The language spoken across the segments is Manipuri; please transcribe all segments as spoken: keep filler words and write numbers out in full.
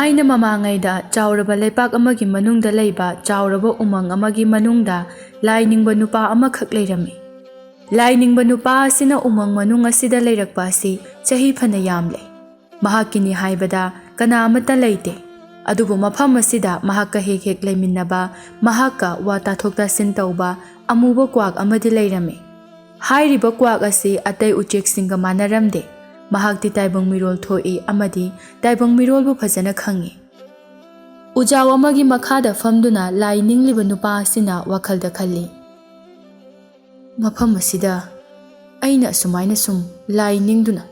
ꯊꯥꯏꯅ ꯃꯃꯥꯡꯉꯩꯗ ꯆꯥꯎꯔꯕ ꯂꯩꯄꯥꯛ ꯑꯃꯒꯤ ꯃꯅꯨꯡꯗ ꯂꯩꯕ ꯆꯥꯎꯔꯕ ꯎꯃꯪ ꯑꯃꯒꯤ ꯃꯅꯨꯡꯗ ꯂꯥꯏ ꯅꯤꯡꯕ ꯅꯨꯄꯥ ꯑꯃꯈꯛ ꯂꯩꯔꯝꯃꯤ꯫ ꯂꯥꯏ ꯅꯤꯡꯕ ꯅꯨꯄꯥ ꯑꯁꯤꯅ ꯎꯃꯪ ꯃꯅꯨꯡ ꯑꯁꯤꯗ ꯂꯩꯔꯛꯄ ꯑꯁꯤ ꯆꯍꯤ ꯐꯅ ꯌꯥꯝꯂꯦ꯫ ꯃꯍꯥꯛꯀꯤꯅꯤ ꯍꯥꯏꯕꯗ ꯀꯅꯥ ꯑꯃꯠꯇ ꯂꯩꯇꯦ꯫ ꯑꯗꯨꯕꯨ ꯃꯐꯝ ꯑꯁꯤꯗ ꯃꯍꯥꯛꯀ ꯍꯦꯛ ꯍꯦꯛ ꯂꯩꯃꯤꯟꯅꯕ, ꯃꯍꯥꯛꯀ ꯋꯥ ꯇꯥꯊꯣꯛ ꯇꯥꯁꯤꯟ ꯇꯧꯕ ꯑꯃꯨꯕ ꯀ꯭ꯋꯥꯛ ꯑꯃꯗꯤ ꯂꯩꯔꯝꯃꯤ꯫ ꯍꯥꯏꯔꯤꯕ ꯀ꯭ꯋꯥꯛ ꯑꯁꯤ ꯑꯇꯩ ꯎꯆꯦꯛꯁꯤꯡꯒ ꯃꯥꯟꯅꯔꯝꯗꯦ꯫ ꯃꯍꯥꯛꯇꯤ ꯇꯥꯏꯕꯪ ꯃꯤꯔꯣꯜ ꯊꯣꯛꯏ ꯑꯃꯗꯤ ꯇꯥꯏꯕꯪ ꯃꯤꯔꯣꯜꯕꯨ ꯐꯖꯅ ꯈꯪꯏ꯫ ꯎꯖꯥꯎ ꯑꯃꯒꯤ ꯃꯈꯥꯗ ꯐꯝꯗꯨꯅ ꯂꯥꯏ ꯅꯤꯡꯂꯤꯕ ꯅꯨꯄꯥ ꯑꯁꯤꯅ ꯋꯥꯈꯜꯗ ꯈꯜꯂꯤ, "ꯃꯐꯝ ꯑꯁꯤꯗ ꯑꯩꯅ ꯑꯁꯨꯃꯥꯏꯅ ꯁꯨꯝ ꯂꯥꯏ ꯅꯤꯡꯗꯨꯅ,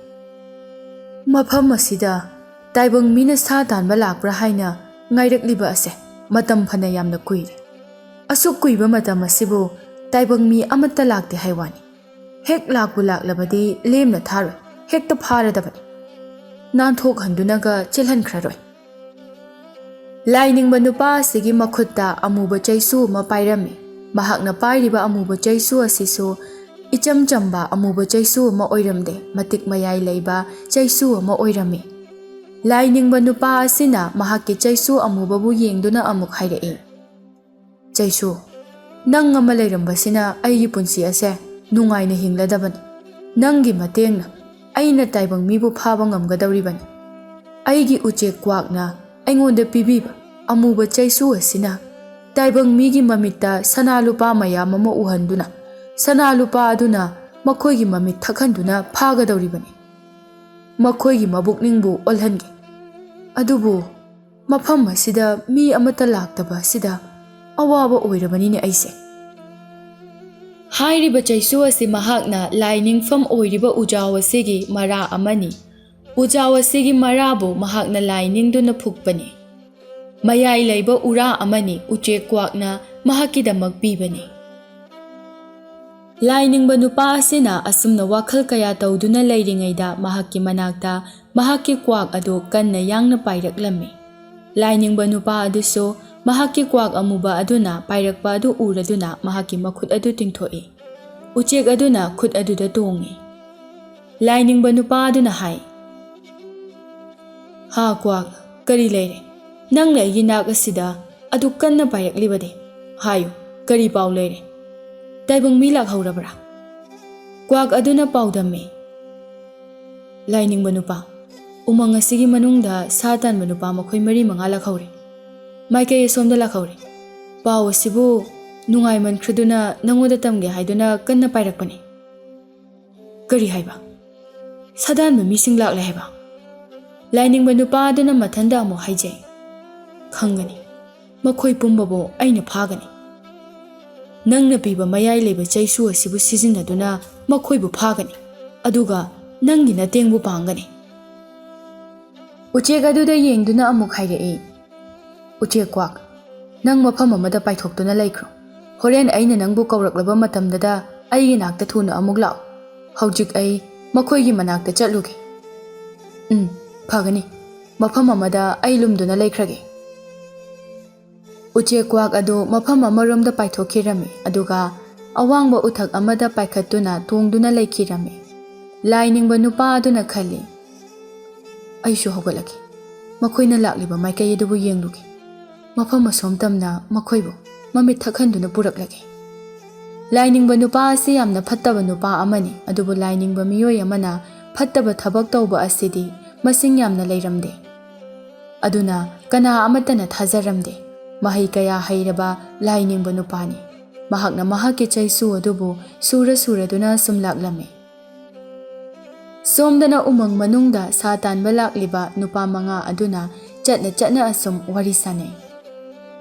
ꯃꯐꯝ ꯑꯁꯤꯗ ꯇꯥꯏꯕꯪ ꯃꯤꯅ ꯁꯥ ꯇꯥꯟꯕ ꯂꯥꯛꯄ꯭ꯔꯥ ꯍꯥꯏꯅ ꯉꯥꯏꯔꯛꯂꯤꯕ ꯑꯁꯦ ꯃꯇꯝ ꯐꯅ ꯌꯥꯝꯅ ꯀꯨꯏꯔꯦ꯫ ꯑꯁꯨꯛ ꯀꯨꯏꯕ ꯃꯇꯝ ꯑꯁꯤꯕꯨ ꯇꯥꯏꯕꯪ ꯃꯤ ꯑꯃꯠꯇ ꯂꯥꯛꯇꯦ ꯍꯥꯏ ꯋꯥꯅꯤ꯫ ꯍꯦꯛ ꯂꯥꯛꯄꯨ ꯂꯥꯛꯂꯕꯗꯤ ꯂꯦꯝꯅ ꯊꯥꯔꯣꯏ, ꯍꯦꯛꯇ ꯐꯥꯔꯗꯕꯅꯤ꯫ ꯅꯥꯟꯊꯣꯛꯍꯟꯗꯨꯅꯒ ꯆꯦꯜꯍꯟꯈ꯭ꯔꯔꯣꯏ"꯫ ꯂꯥꯏ ꯅꯤꯡꯕ ꯅꯨꯄꯥ ꯑꯁꯤꯒꯤ ꯃꯈꯨꯠꯇ ꯑꯃꯨꯕ ꯆꯩꯁꯨ ꯑꯃ ꯄꯥꯏꯔꯝꯃꯤ꯫ ꯃꯍꯥꯛꯅ ꯄꯥꯏꯔꯤꯕ ꯑꯃꯨꯕ ꯆꯩꯁꯨ ꯑꯁꯤꯁꯨ ꯏꯆꯝ ꯆꯝꯕ ꯑꯃꯨꯕ ꯆꯩꯁꯨ ꯑꯃ ꯑꯣꯏꯔꯝꯗꯦ, ꯃꯇꯤꯛ ꯃꯌꯥꯏ ꯂꯩꯕ ꯆꯩꯁꯨ ꯑꯃ ꯑꯣꯏꯔꯝꯃꯤ꯫ ꯂꯥꯏ ꯅꯤꯡꯕ ꯅꯨꯄꯥ ꯑꯁꯤꯅ ꯃꯍꯥꯛꯀꯤ ꯆꯩꯁꯨ ꯑꯃꯨꯕꯕꯨ ꯌꯦꯡꯗꯨꯅ ꯑꯃꯨꯛ ꯍꯥꯏꯔꯛꯏ, "ꯆꯩꯁꯨ, ꯅꯪ ꯑꯃ ꯂꯩꯔꯝꯕꯁꯤꯅ ꯑꯩꯒꯤ ꯄꯨꯟꯁꯤ ꯑꯁꯦ ꯅꯨꯡꯉꯥꯏꯅ ꯍꯤꯡꯂꯗꯕꯅꯤ꯫ ꯅꯪꯒꯤ ꯃꯇꯦꯡꯅ ꯑꯩꯅ ꯇꯥꯏꯕꯪ ꯃꯤꯕꯨ ꯐꯥꯕ ꯉꯝꯒꯗꯧꯔꯤꯕꯅꯤ꯫ ꯑꯩꯒꯤ ꯎꯆꯦꯛ ꯀ꯭ꯋꯥꯛꯅ ꯑꯩꯉꯣꯟꯗ ꯄꯤꯕꯤꯕ ꯑꯃꯨꯕ ꯆꯩꯁꯨ ꯑꯁꯤꯅ ꯇꯥꯏꯕꯪ ꯃꯤꯒꯤ ꯃꯃꯤꯠꯇ ꯁꯅꯥ ꯂꯨꯄꯥ ꯃꯌꯥꯝ ꯑꯃ ꯎꯍꯟꯗꯨꯅ, ꯁꯅꯥ ꯂꯨꯄꯥ ꯑꯗꯨꯅ ꯃꯈꯣꯏꯒꯤ ꯃꯃꯤꯠ ꯊꯛꯍꯟꯗꯨꯅ ꯐꯥꯒꯗꯧꯔꯤꯕꯅꯤ꯫ ꯃꯈꯣꯏꯒꯤ ꯃꯕꯨꯛꯅꯤꯡꯕꯨ ꯑꯣꯜꯍꯟꯒꯦ꯫ ꯑꯗꯨꯕꯨ ꯃꯐꯝ ꯑꯁꯤꯗ ꯃꯤ ꯑꯃꯠꯇ ꯂꯥꯛꯇꯕ ꯑꯁꯤꯗ ꯑꯋꯥꯕ ꯑꯣꯏꯔꯕꯅꯤꯅꯦ ꯑꯩꯁꯦ"꯫ ꯍꯥꯏꯔꯤꯕ ꯆꯩꯁꯨ ꯑꯁꯤ ꯃꯍꯥꯛꯅ ꯂꯥꯏ ꯅꯤꯡꯐꯝ ꯑꯣꯏꯔꯤꯕ ꯎꯖꯥꯎ ꯑꯁꯤꯒꯤ ꯃꯔꯥ ꯑꯃꯅꯤ꯫ ꯎꯖꯥꯎ ꯑꯁꯤꯒꯤ ꯃꯔꯥꯕꯨ ꯃꯍꯥꯛꯅ ꯂꯥꯏ ꯅꯤꯡꯗꯨꯅ ꯐꯨꯛꯄꯅꯤ꯫ ꯃꯌꯥꯏ ꯂꯩꯕ ꯎꯔꯥ ꯑꯃꯅꯤ ꯎꯆꯦꯛ ꯀ꯭ꯋꯥꯛꯅ ꯃꯍꯥꯛꯀꯤꯗꯃꯛ ꯄꯤꯕꯅꯤ꯫ ꯂꯥꯏ ꯅꯤꯡꯕ ꯅꯨꯄꯥ ꯑꯁꯤꯅ ꯑꯁꯨꯝꯅ ꯋꯥꯈꯜ ꯀꯌꯥ ꯇꯧꯗꯨꯅ ꯂꯩꯔꯤꯉꯩꯗ ꯃꯍꯥꯛꯀꯤ ꯃꯅꯥꯛꯇ ꯃꯍꯥꯛꯀꯤ ꯀ꯭ꯋꯥꯛ ꯑꯗꯨ ꯀꯟꯅ ꯌꯥꯡꯅ ꯄꯥꯏꯔꯛꯂꯝꯃꯤ꯫ ꯂꯥꯏ ꯅꯤꯡꯕ ꯅꯨꯄꯥ ꯑꯗꯨꯁꯨ ꯃꯍꯥꯛꯀꯤ ꯀ꯭ꯋꯥꯛ ꯑꯃꯨꯕ ꯑꯗꯨꯅ ꯄꯥꯏꯔꯛꯄ ꯑꯗꯨ ꯎꯔꯗꯨꯅ ꯃꯍꯥꯛꯀꯤ ꯃꯈꯨꯠ ꯑꯗꯨ ꯇꯤꯡꯊꯣꯛꯏ꯫ ꯎꯆꯦꯛ ꯑꯗꯨꯅ ꯈꯨꯠ ꯑꯗꯨꯗ ꯇꯣꯡꯏ꯫ ꯂꯥꯏ ꯅꯤꯡꯕ ꯅꯨꯄꯥ ꯑꯗꯨꯅ ꯍꯥꯏ, "ꯍꯥ ꯀ꯭ꯋꯥꯛ, "ꯀꯔꯤ ꯂꯩꯔꯦ? ꯅꯪꯅ ꯑꯩꯒꯤ ꯅꯥꯛ ꯑꯁꯤꯗ ꯑꯗꯨꯛ ꯀꯟꯅ ꯄꯥꯏꯔꯛꯂꯤꯕꯗꯤ? ꯍꯥꯏꯌꯨ, ꯀꯔꯤ ꯄꯥꯎ ꯂꯩꯔꯦ? ꯇꯥꯏꯕꯪ ꯃꯤ ꯂꯥꯛꯍꯧꯔꯕ꯭ꯔꯥ?" ꯀ꯭ꯋꯥꯛ ꯑꯗꯨꯅ ꯄꯥꯎꯗꯝꯃꯤ, "ꯂꯥꯏꯅꯤꯡꯕ ꯅꯨꯄꯥ, ꯎꯃꯪ ꯑꯁꯤꯒꯤ ꯃꯅꯨꯡꯗ ꯁꯥ ꯇꯥꯟꯕ ꯅꯨꯄꯥ ꯃꯈꯣꯏ ꯃꯔꯤ ꯃꯉꯥ ꯂꯥꯛꯍꯧꯔꯦ꯫ ꯃꯥꯏꯀꯩ ꯑꯁꯣꯝꯗ ꯂꯥꯛꯍꯧꯔꯦ꯫ ꯄꯥꯎ ꯑꯁꯤꯕꯨ ꯅꯨꯡꯉꯥꯏꯃꯟꯈ꯭ꯔꯗꯨꯅ ꯅꯉꯣꯟꯗ ꯇꯝꯒꯦ ꯍꯥꯏꯗꯨꯅ ꯀꯟꯅ ꯄꯥꯏꯔꯛꯄꯅꯤ꯫" "ꯀꯔꯤ ꯍꯥꯏꯕ? ꯁꯥꯗꯥꯟꯕ ꯃꯤꯁꯤꯡ ꯂꯥꯛꯂꯦ ꯍꯥꯏꯕ?" ꯂꯥꯏꯅꯤꯡꯕ ꯅꯨꯄꯥ ꯑꯗꯨꯅ ꯃꯊꯟꯗ ꯑꯃꯨꯛ ꯍꯥꯏꯖꯩ, "ꯈꯪꯒꯅꯤ, ꯃꯈꯣꯏ ꯄꯨꯝꯕꯕꯨ ꯑꯩꯅ ꯐꯥꯒꯅꯤ꯫ ꯅꯪꯅ ꯄꯤꯕ ꯃꯌꯥꯏ ꯂꯩꯕ ꯆꯩꯁꯨ ꯑꯁꯤꯕꯨ ꯁꯤꯖꯤꯟꯅꯗꯨꯅ ꯃꯈꯣꯏꯕꯨ ꯐꯥꯒꯅꯤ, ꯑꯗꯨꯒ ꯅꯪꯒꯤ ꯅꯇꯦꯡꯕꯨ ꯄꯥꯡꯒꯅꯤ꯫" ꯎꯆꯦꯛ ꯑꯗꯨꯗ ꯌꯦꯡꯗꯨꯅ ꯑꯃꯨꯛ ꯍꯥꯏꯔꯛꯏ, "ꯎꯆꯦꯛ ꯀ꯭ꯋꯥꯛ, ꯅꯪ ꯃꯐꯝ ꯑꯃꯗ ꯄꯥꯏꯊꯣꯛꯇꯨꯅ ꯂꯩꯈ꯭ꯔꯣ꯫ ꯍꯣꯔꯦꯟ ꯑꯩꯅ ꯅꯪꯕꯨ ꯀꯧꯔꯛꯂꯕ ꯃꯇꯝꯗꯗ ꯑꯩꯒꯤ ꯅꯥꯛꯇ ꯊꯨꯅ ꯑꯃꯨꯛ ꯂꯥꯛꯎ꯫ ꯍꯧꯖꯤꯛ ꯑꯩ ꯃꯈꯣꯏꯒꯤ ꯃꯅꯥꯛꯇ ꯆꯠꯂꯨꯒꯦ꯫" "ꯎꯝ, ꯐꯒꯅꯤ꯫ ꯃꯐꯝ ꯑꯃꯗ ꯑꯩ ꯂꯨꯝꯗꯨꯅ ꯂꯩꯈ꯭ꯔꯒꯦ꯫" ꯎꯆꯦꯛ ꯀ꯭ꯋꯥꯛ ꯑꯗꯨ ꯃꯐꯝ ꯑꯃꯔꯣꯝꯗ ꯄꯥꯏꯊꯣꯛꯈꯤꯔꯝꯃꯤ, ꯑꯗꯨꯒ ꯑꯋꯥꯡꯕ ꯎꯊꯛ ꯑꯃꯗ ꯄꯥꯏꯈꯠꯇꯨꯅ ꯇꯣꯡꯗꯨꯅ ꯂꯩꯈꯤꯔꯝꯃꯤ꯫ ꯂꯥꯏꯅꯤꯡꯕ ꯅꯨꯄꯥ ꯑꯗꯨꯅ ꯈꯜꯂꯤ, "ꯑꯩꯁꯨ ꯍꯧꯒꯠꯂꯒꯦ, ꯃꯈꯣꯏꯅ ꯂꯥꯛꯂꯤꯕ ꯃꯥꯏꯀꯩ ꯑꯗꯨꯕꯨ ꯌꯦꯡꯂꯨꯒꯦ꯫ ꯃꯐꯝ ꯑꯁꯣꯝ ꯇꯝꯅ ꯃꯈꯣꯏꯕꯨ ꯃꯃꯤꯠ ꯊꯛꯍꯟꯗꯨꯅ ꯄꯨꯔꯛꯂꯒꯦ꯫" ꯂꯥꯏꯅꯤꯡꯕ ꯅꯨꯄꯥ ꯑꯁꯤ ꯌꯥꯝꯅ ꯐꯠꯇꯕ ꯅꯨꯄꯥ ꯑꯃꯅꯤ, ꯑꯗꯨꯕꯨ ꯂꯥꯏꯅꯤꯡꯕ ꯃꯤꯑꯣꯏ ꯑꯃꯅ ꯐꯠꯇꯕ ꯊꯕꯛ ꯇꯧꯕ ꯑꯁꯤꯗꯤ ꯃꯁꯤꯡ ꯌꯥꯝꯅ ꯂꯩꯔꯝꯗꯦ꯫ ꯑꯗꯨꯅ ꯀꯅꯥ ꯑꯃꯠꯇꯅ ꯊꯥꯖꯔꯝꯗꯦ꯫ ꯃꯍꯩ ꯀꯌꯥ ꯍꯩꯔꯕ ꯂꯥꯏꯅꯤꯡꯕ ꯅꯨꯄꯥꯅꯤ꯫ ꯃꯍꯥꯛꯅ ꯃꯍꯥꯛꯀꯤ ꯆꯩꯁꯨ ꯑꯗꯨꯕꯨ ꯁꯨꯔ ꯁꯨꯔꯗꯨꯅ ꯁꯨꯝ ꯂꯥꯛꯂꯝꯃꯤ꯫ ꯁꯣꯝꯗꯅ ꯎꯃꯪ ꯃꯅꯨꯡꯗ ꯁꯥ ꯇꯥꯟꯕ ꯂꯥꯛꯂꯤꯕ ꯅꯨꯄꯥ ꯃꯉꯥ ꯑꯗꯨꯅ ꯆꯠꯅ ꯆꯠꯅ ꯑꯁꯨꯝ ꯋꯥꯔꯤ ꯁꯥꯅꯩ꯫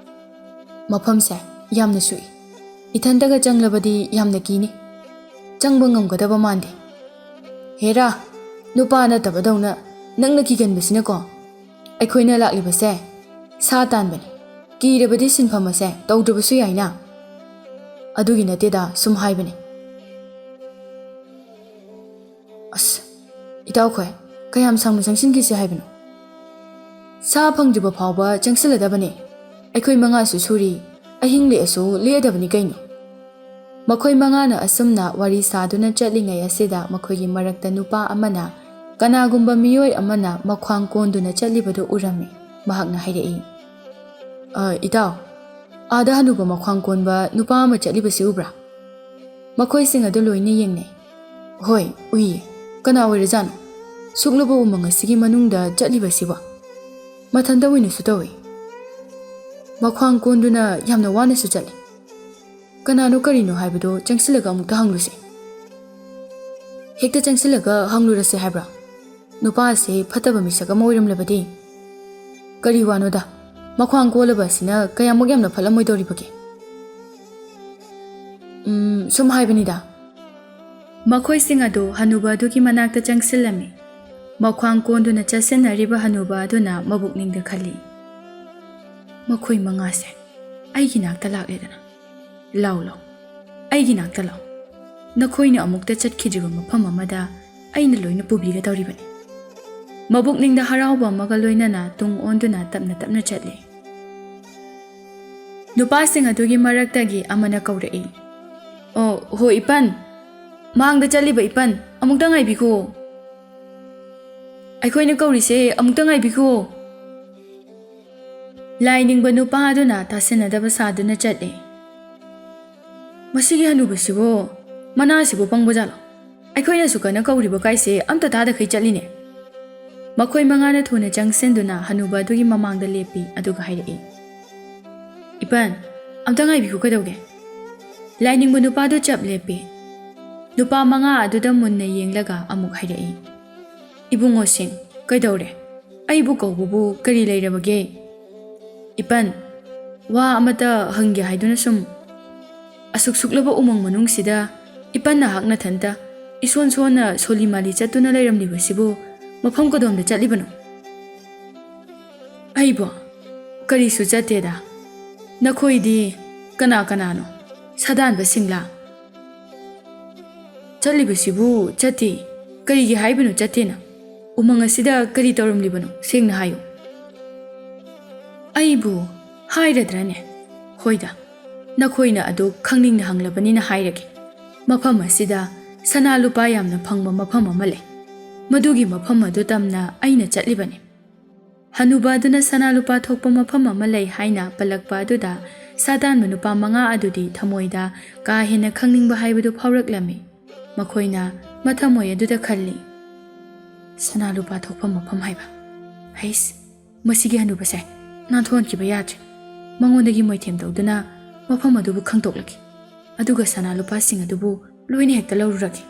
"ꯃꯐꯝꯁꯦ ꯌꯥꯝꯅ ꯁꯨꯛꯏ꯫ ꯏꯊꯟꯇꯒ ꯆꯪꯂꯕꯗꯤ ꯌꯥꯝꯅ ꯀꯤꯅꯤ꯫ ꯆꯪꯕ ꯉꯝꯒꯗꯕ ꯃꯥꯟꯗꯦ꯫" "ꯍꯦꯔꯥ, ꯅꯨꯄꯥ ꯅꯠꯇꯕꯗꯧꯅ ꯅꯪꯅ ꯀꯤꯒꯟꯕꯁꯤꯅꯀꯣ꯫ ꯑꯩꯈꯣꯏꯅ ꯂꯥꯛꯂꯤꯕꯁꯦ ꯁꯥ ꯇꯥꯟꯕꯅꯤ꯫ ꯀꯤꯔꯕꯗꯤ ꯁꯤꯟꯐꯝ ꯑꯁꯦ ꯇꯧꯗ꯭ꯔꯕꯁꯨ ꯌꯥꯏꯅ꯫" "ꯑꯗꯨꯒꯤ ꯅꯠꯇꯦꯗ, ꯁꯨꯝ ꯍꯥꯏꯕꯅꯤ꯫" "ꯑꯁ, ꯏꯇꯥꯎꯈꯣꯏ, ꯀꯌꯥꯝ ꯁꯥꯡꯅ ꯆꯪꯁꯤꯟꯈꯤꯁꯤ ꯍꯥꯏꯕꯅꯣ? ꯁꯥ ꯐꯪꯗ꯭ꯔꯤꯕ ꯐꯥꯎꯕ ꯆꯪꯁꯤꯜꯂꯗꯕꯅꯦ꯫ ꯑꯩꯈꯣꯏ ꯃꯉꯥꯁꯨ ꯁꯨꯔꯤ, ꯑꯍꯤꯡ ꯂꯦꯛꯑꯁꯨ ꯂꯦꯛꯑꯗꯕꯅꯤ ꯀꯩꯅꯣ꯫" ꯃꯈꯣꯏ ꯃꯉꯥꯅ ꯑꯁꯨꯝꯅ ꯋꯥꯔꯤ ꯁꯥꯗꯨꯅ ꯆꯠꯂꯤꯉꯩ ꯑꯁꯤꯗ ꯃꯈꯣꯏꯒꯤ ꯃꯔꯛꯇ ꯅꯨꯄꯥ ꯑꯃꯅ ꯀꯅꯥꯒꯨꯝꯕ ꯃꯤꯑꯣꯏ ꯑꯃꯅ ꯃꯈ꯭ꯋꯥꯡ ꯀꯣꯟꯗꯨꯅ ꯆꯠꯂꯤꯕꯗꯨ ꯎꯔꯝꯃꯤ꯫ ꯃꯍꯥꯛꯅ ꯍꯥꯏꯔꯛꯏ, "ꯑ, ꯏꯇꯥꯎ, ꯑꯥꯗ ꯍꯅꯨꯕ ꯃꯈ꯭ꯋꯥꯡ ꯀꯣꯟꯕ ꯅꯨꯄꯥ ꯑꯃ ꯆꯠꯂꯤꯕꯁꯤ ꯎꯕ꯭ꯔꯥ? ꯃꯈꯣꯏꯁꯤꯡ ꯑꯗꯨ ꯂꯣꯏꯅ ꯌꯦꯡꯅꯩ꯫ ꯍꯣꯏ, ꯎꯏꯌꯦ꯫ ꯀꯅꯥ ꯑꯣꯏꯔꯖꯥꯠꯅꯣ? ꯁꯨꯛꯂꯕ ꯎꯃꯪ ꯑꯁꯤꯒꯤ ꯃꯅꯨꯡꯗ ꯆꯠꯂꯤꯕꯁꯤꯕꯣ? ꯃꯊꯟꯇ ꯑꯣꯏꯅꯁꯨ ꯇꯧꯏ꯫ ꯃꯈ꯭ꯋꯥꯡ ꯀꯣꯟꯗꯨꯅ ꯌꯥꯝꯅ ꯋꯥꯅꯁꯨ ꯆꯠꯂꯤ꯫ ꯀꯅꯥꯅꯣ ꯀꯔꯤꯅꯣ ꯍꯥꯏꯕꯗꯣ ꯆꯪꯁꯤꯜꯂꯒ ꯑꯃꯨꯛꯇ ꯍꯪꯂꯨꯁꯦ꯫" "ꯍꯦꯛꯇ ꯆꯪꯁꯤꯜꯂꯒ ꯍꯪꯂꯨꯔꯁꯦ ꯍꯥꯏꯕ꯭ꯔꯥ? ꯅꯨꯄꯥ ꯑꯁꯦ ꯐꯠꯇꯕ ꯃꯤꯁꯛ ꯑꯃ ꯑꯣꯏꯔꯝꯂꯕꯗꯤ?" "ꯀꯔꯤ ꯋꯥꯅꯣꯗ? ꯃꯈ꯭ꯋꯥꯡ ꯀꯣꯜꯂꯕ ꯑꯁꯤꯅ ꯀꯌꯥꯃꯨꯛ ꯌꯥꯝꯅ ꯐꯠꯂꯝꯃꯣꯏꯗꯧꯔꯤꯕꯒꯦ?" "ꯎꯝ, ꯁꯨꯝ ꯍꯥꯏꯕꯅꯤꯗ꯫" ꯃꯈꯣꯏꯁꯤꯡ ꯑꯗꯨ ꯍꯅꯨꯕ ꯑꯗꯨꯒꯤ ꯃꯅꯥꯛꯇ ꯆꯪꯁꯤꯜꯂꯝꯃꯤ꯫ ꯃꯈ꯭ꯋꯥꯡ ꯀꯣꯟꯗꯨꯅ ꯆꯠꯁꯤꯟꯅꯔꯤꯕ ꯍꯅꯨꯕ ꯑꯗꯨꯅ ꯃꯕꯨꯛꯅꯤꯡꯗ ꯈꯜꯂꯤ, "ꯃꯈꯣꯏ ꯃꯉꯥꯁꯦ ꯑꯩꯒꯤ ꯅꯥꯛꯇ ꯂꯥꯛꯂꯦꯗꯅ꯫ ꯂꯥꯎ, ꯂꯥꯎ, ꯑꯩꯒꯤ ꯅꯥꯛꯇ ꯂꯥꯎ꯫ ꯅꯈꯣꯏꯅ ꯑꯃꯨꯛꯇ ꯆꯠꯈꯤꯗ꯭ꯔꯤꯕ ꯃꯐꯝ ꯑꯃꯗ ꯑꯩꯅ ꯂꯣꯏꯅ ꯄꯨꯕꯤꯒꯗꯧꯔꯤꯕꯅꯤ꯫" ꯃꯕꯨꯛꯅꯤꯡꯗ ꯍꯔꯥꯎꯕ ꯑꯃꯒ ꯂꯣꯏꯅꯅ ꯇꯨꯡ ꯑꯣꯟꯗꯨꯅ ꯇꯞꯅ ꯇꯞꯅ ꯆꯠꯂꯤ꯫ ꯅꯨꯄꯥꯁꯤꯡ ꯑꯗꯨꯒꯤ ꯃꯔꯛꯇꯒꯤ ꯑꯃꯅ ꯀꯧꯔꯛꯏ, "ꯑꯣ, ꯍꯣ, ꯏꯄꯟ꯫ ꯃꯥꯡꯗ ꯆꯠꯂꯤꯕ ꯏꯄꯟ, ꯑꯃꯨꯛꯇ ꯉꯥꯏꯕꯤꯈꯣ꯫ ꯑꯩꯈꯣꯏꯅ ꯀꯧꯔꯤꯁꯦ, ꯑꯃꯨꯛꯇ ꯉꯥꯏꯕꯤꯈꯣ꯫" ꯂꯥꯏ ꯅꯤꯡꯕ ꯅꯨꯄꯥ ꯑꯗꯨꯅ ꯇꯥꯁꯤꯟꯅꯗꯕ ꯁꯥꯗꯨꯅ ꯆꯠꯂꯦ꯫ "ꯃꯁꯤꯒꯤ ꯍꯅꯨꯕꯁꯤꯕꯨ, ꯃꯅꯥꯁꯤꯕꯨ ꯄꯪꯕ ꯖꯥꯠꯂꯣ? ꯑꯩꯈꯣꯏꯅ ꯑꯁꯨꯛ ꯀꯟꯅ ꯀꯧꯔꯤꯕ ꯀꯥꯏꯁꯦ ꯑꯝꯇ ꯇꯥꯗꯈꯩ ꯆꯠꯂꯤꯅꯦ꯫" ꯃꯈꯣꯏ ꯃꯉꯥꯅ ꯊꯨꯅ ꯆꯪꯁꯤꯟꯗꯨꯅ ꯍꯅꯨꯕ ꯑꯗꯨꯒꯤ ꯃꯃꯥꯡꯗ ꯂꯦꯞꯄꯤ, ꯑꯗꯨꯒ ꯍꯥꯏꯔꯛꯏ, "ꯏꯄꯟ, ꯑꯝꯇ ꯉꯥꯏꯕꯤꯈꯣ, ꯀꯩꯗꯧꯒꯦ?" ꯂꯥꯏꯅꯤꯡꯕ ꯅꯨꯄꯥꯗꯨ ꯆꯞ ꯂꯦꯞꯄꯤ꯫ ꯅꯨꯄꯥ ꯃꯉꯥ ꯑꯗꯨꯗ ꯃꯨꯟꯅ ꯌꯦꯡꯂꯒ ꯑꯃꯨꯛ ꯍꯥꯏꯔꯛꯏ, "ꯏꯕꯨꯡꯉꯣꯁꯤꯡ, ꯀꯩꯗꯧꯔꯦ? ꯑꯩꯕꯨ ꯀꯧꯕꯕꯨ ꯀꯔꯤ ꯂꯩꯔꯕꯒꯦ? ꯏꯄꯟ, ꯋꯥ ꯑꯃꯇ ꯍꯪꯒꯦ ꯍꯥꯏꯗꯨꯅ ꯁꯨꯝ꯫ ꯑꯁꯨꯛ ꯁꯨꯛꯂꯕ ꯎꯃꯪ ꯃꯅꯨꯡꯁꯤꯗ ꯏꯄꯟ ꯅꯍꯥꯛ ꯅꯊꯟꯇ ꯏꯁꯣꯟ ꯁꯣꯟꯅ ꯁꯣꯜꯂꯤ ꯃꯥꯜꯂꯤ ꯆꯠꯇꯨꯅ ꯂꯩꯔꯝꯂꯤꯕꯁꯤꯕꯨ ꯃꯐꯝ ꯀꯗꯣꯝꯗ ꯆꯠꯂꯤꯕꯅꯣ?" "ꯑꯩꯕꯣ? ꯀꯔꯤꯁꯨ ꯆꯠꯇꯦꯗ꯫ ꯅꯈꯣꯏꯗꯤ ꯀꯅꯥ ꯀꯅꯥꯅꯣ? ꯁꯥꯗꯥꯟꯕꯁꯤꯡꯂꯥ?" "ꯆꯠꯂꯤꯕꯁꯤꯕꯨ ꯆꯠꯇꯦ꯫ ꯀꯔꯤꯒꯤ ꯍꯥꯏꯕꯅꯣ ꯆꯠꯇꯦꯅ? ꯎꯃꯪ ꯑꯁꯤꯗ ꯀꯔꯤ ꯇꯧꯔꯝꯂꯤꯕꯅꯣ? ꯁꯦꯡꯅ ꯍꯥꯏꯌꯨ꯫" "ꯑꯩꯕꯨ ꯍꯥꯏꯔꯗ꯭ꯔꯅꯦ? ꯍꯣꯏꯗ, ꯅꯈꯣꯏꯅ ꯑꯗꯨ ꯈꯪꯅꯤꯡꯅ ꯍꯪꯂꯕꯅꯤꯅ ꯍꯥꯏꯔꯒꯦ꯫ ꯃꯐꯝ ꯑꯁꯤꯗ ꯁꯅꯥ ꯂꯨꯄꯥ ꯌꯥꯝꯅ ꯐꯪꯕ ꯃꯐꯝ ꯑꯃ ꯂꯩ꯫ ꯃꯗꯨꯒꯤ ꯃꯐꯝ ꯑꯗꯨ ꯇꯝꯅ ꯑꯩꯅ ꯆꯠꯂꯤꯕꯅꯤ꯫ ꯍꯅꯨꯕ ꯑꯗꯨꯅ ꯁꯅꯥ ꯂꯨꯄꯥ ꯊꯣꯛꯄ ꯃꯐꯝ ꯑꯃ ꯂꯩ ꯍꯥꯏꯅ ꯄꯜꯂꯛꯄ ꯑꯗꯨꯗ ꯁꯥ ꯇꯥꯟꯕ ꯅꯨꯄꯥ ꯃꯉꯥ ꯑꯗꯨꯗꯤ ꯊꯃꯣꯏꯗ ꯀꯥ ꯍꯦꯟꯅ ꯈꯪꯅꯤꯡꯕ ꯍꯥꯏꯕꯗꯨ ꯐꯥꯎꯔꯛꯂꯝꯃꯤ꯫ ꯃꯈꯣꯏꯅ ꯃꯊꯃꯣꯏ ꯑꯗꯨꯗ ꯈꯜꯂꯤ, "ꯁꯅꯥ ꯂꯨꯄꯥ ꯊꯣꯛꯐꯝ ꯃꯐꯝ ꯍꯥꯏꯕ꯫ ꯍꯩꯁ, ꯃꯁꯤꯒꯤ ꯍꯅꯨꯕꯁꯦ ꯅꯥꯟꯊꯣꯛꯍꯟꯈꯤꯕ ꯌꯥꯗ꯭ꯔꯦ꯫ ꯃꯉꯣꯟꯗꯒꯤ ꯃꯣꯏꯊꯦꯝ ꯇꯧꯗꯨꯅ ꯃꯐꯝ ꯑꯗꯨꯕꯨ ꯈꯪꯗꯣꯛꯂꯒꯦ꯫ ꯑꯗꯨꯒ ꯁꯅꯥ ꯂꯨꯄꯥꯁꯤꯡ ꯑꯗꯨꯕꯨ ꯂꯣꯏꯅ ꯍꯦꯛꯇ ꯂꯧꯔꯨꯔꯒꯦ꯫"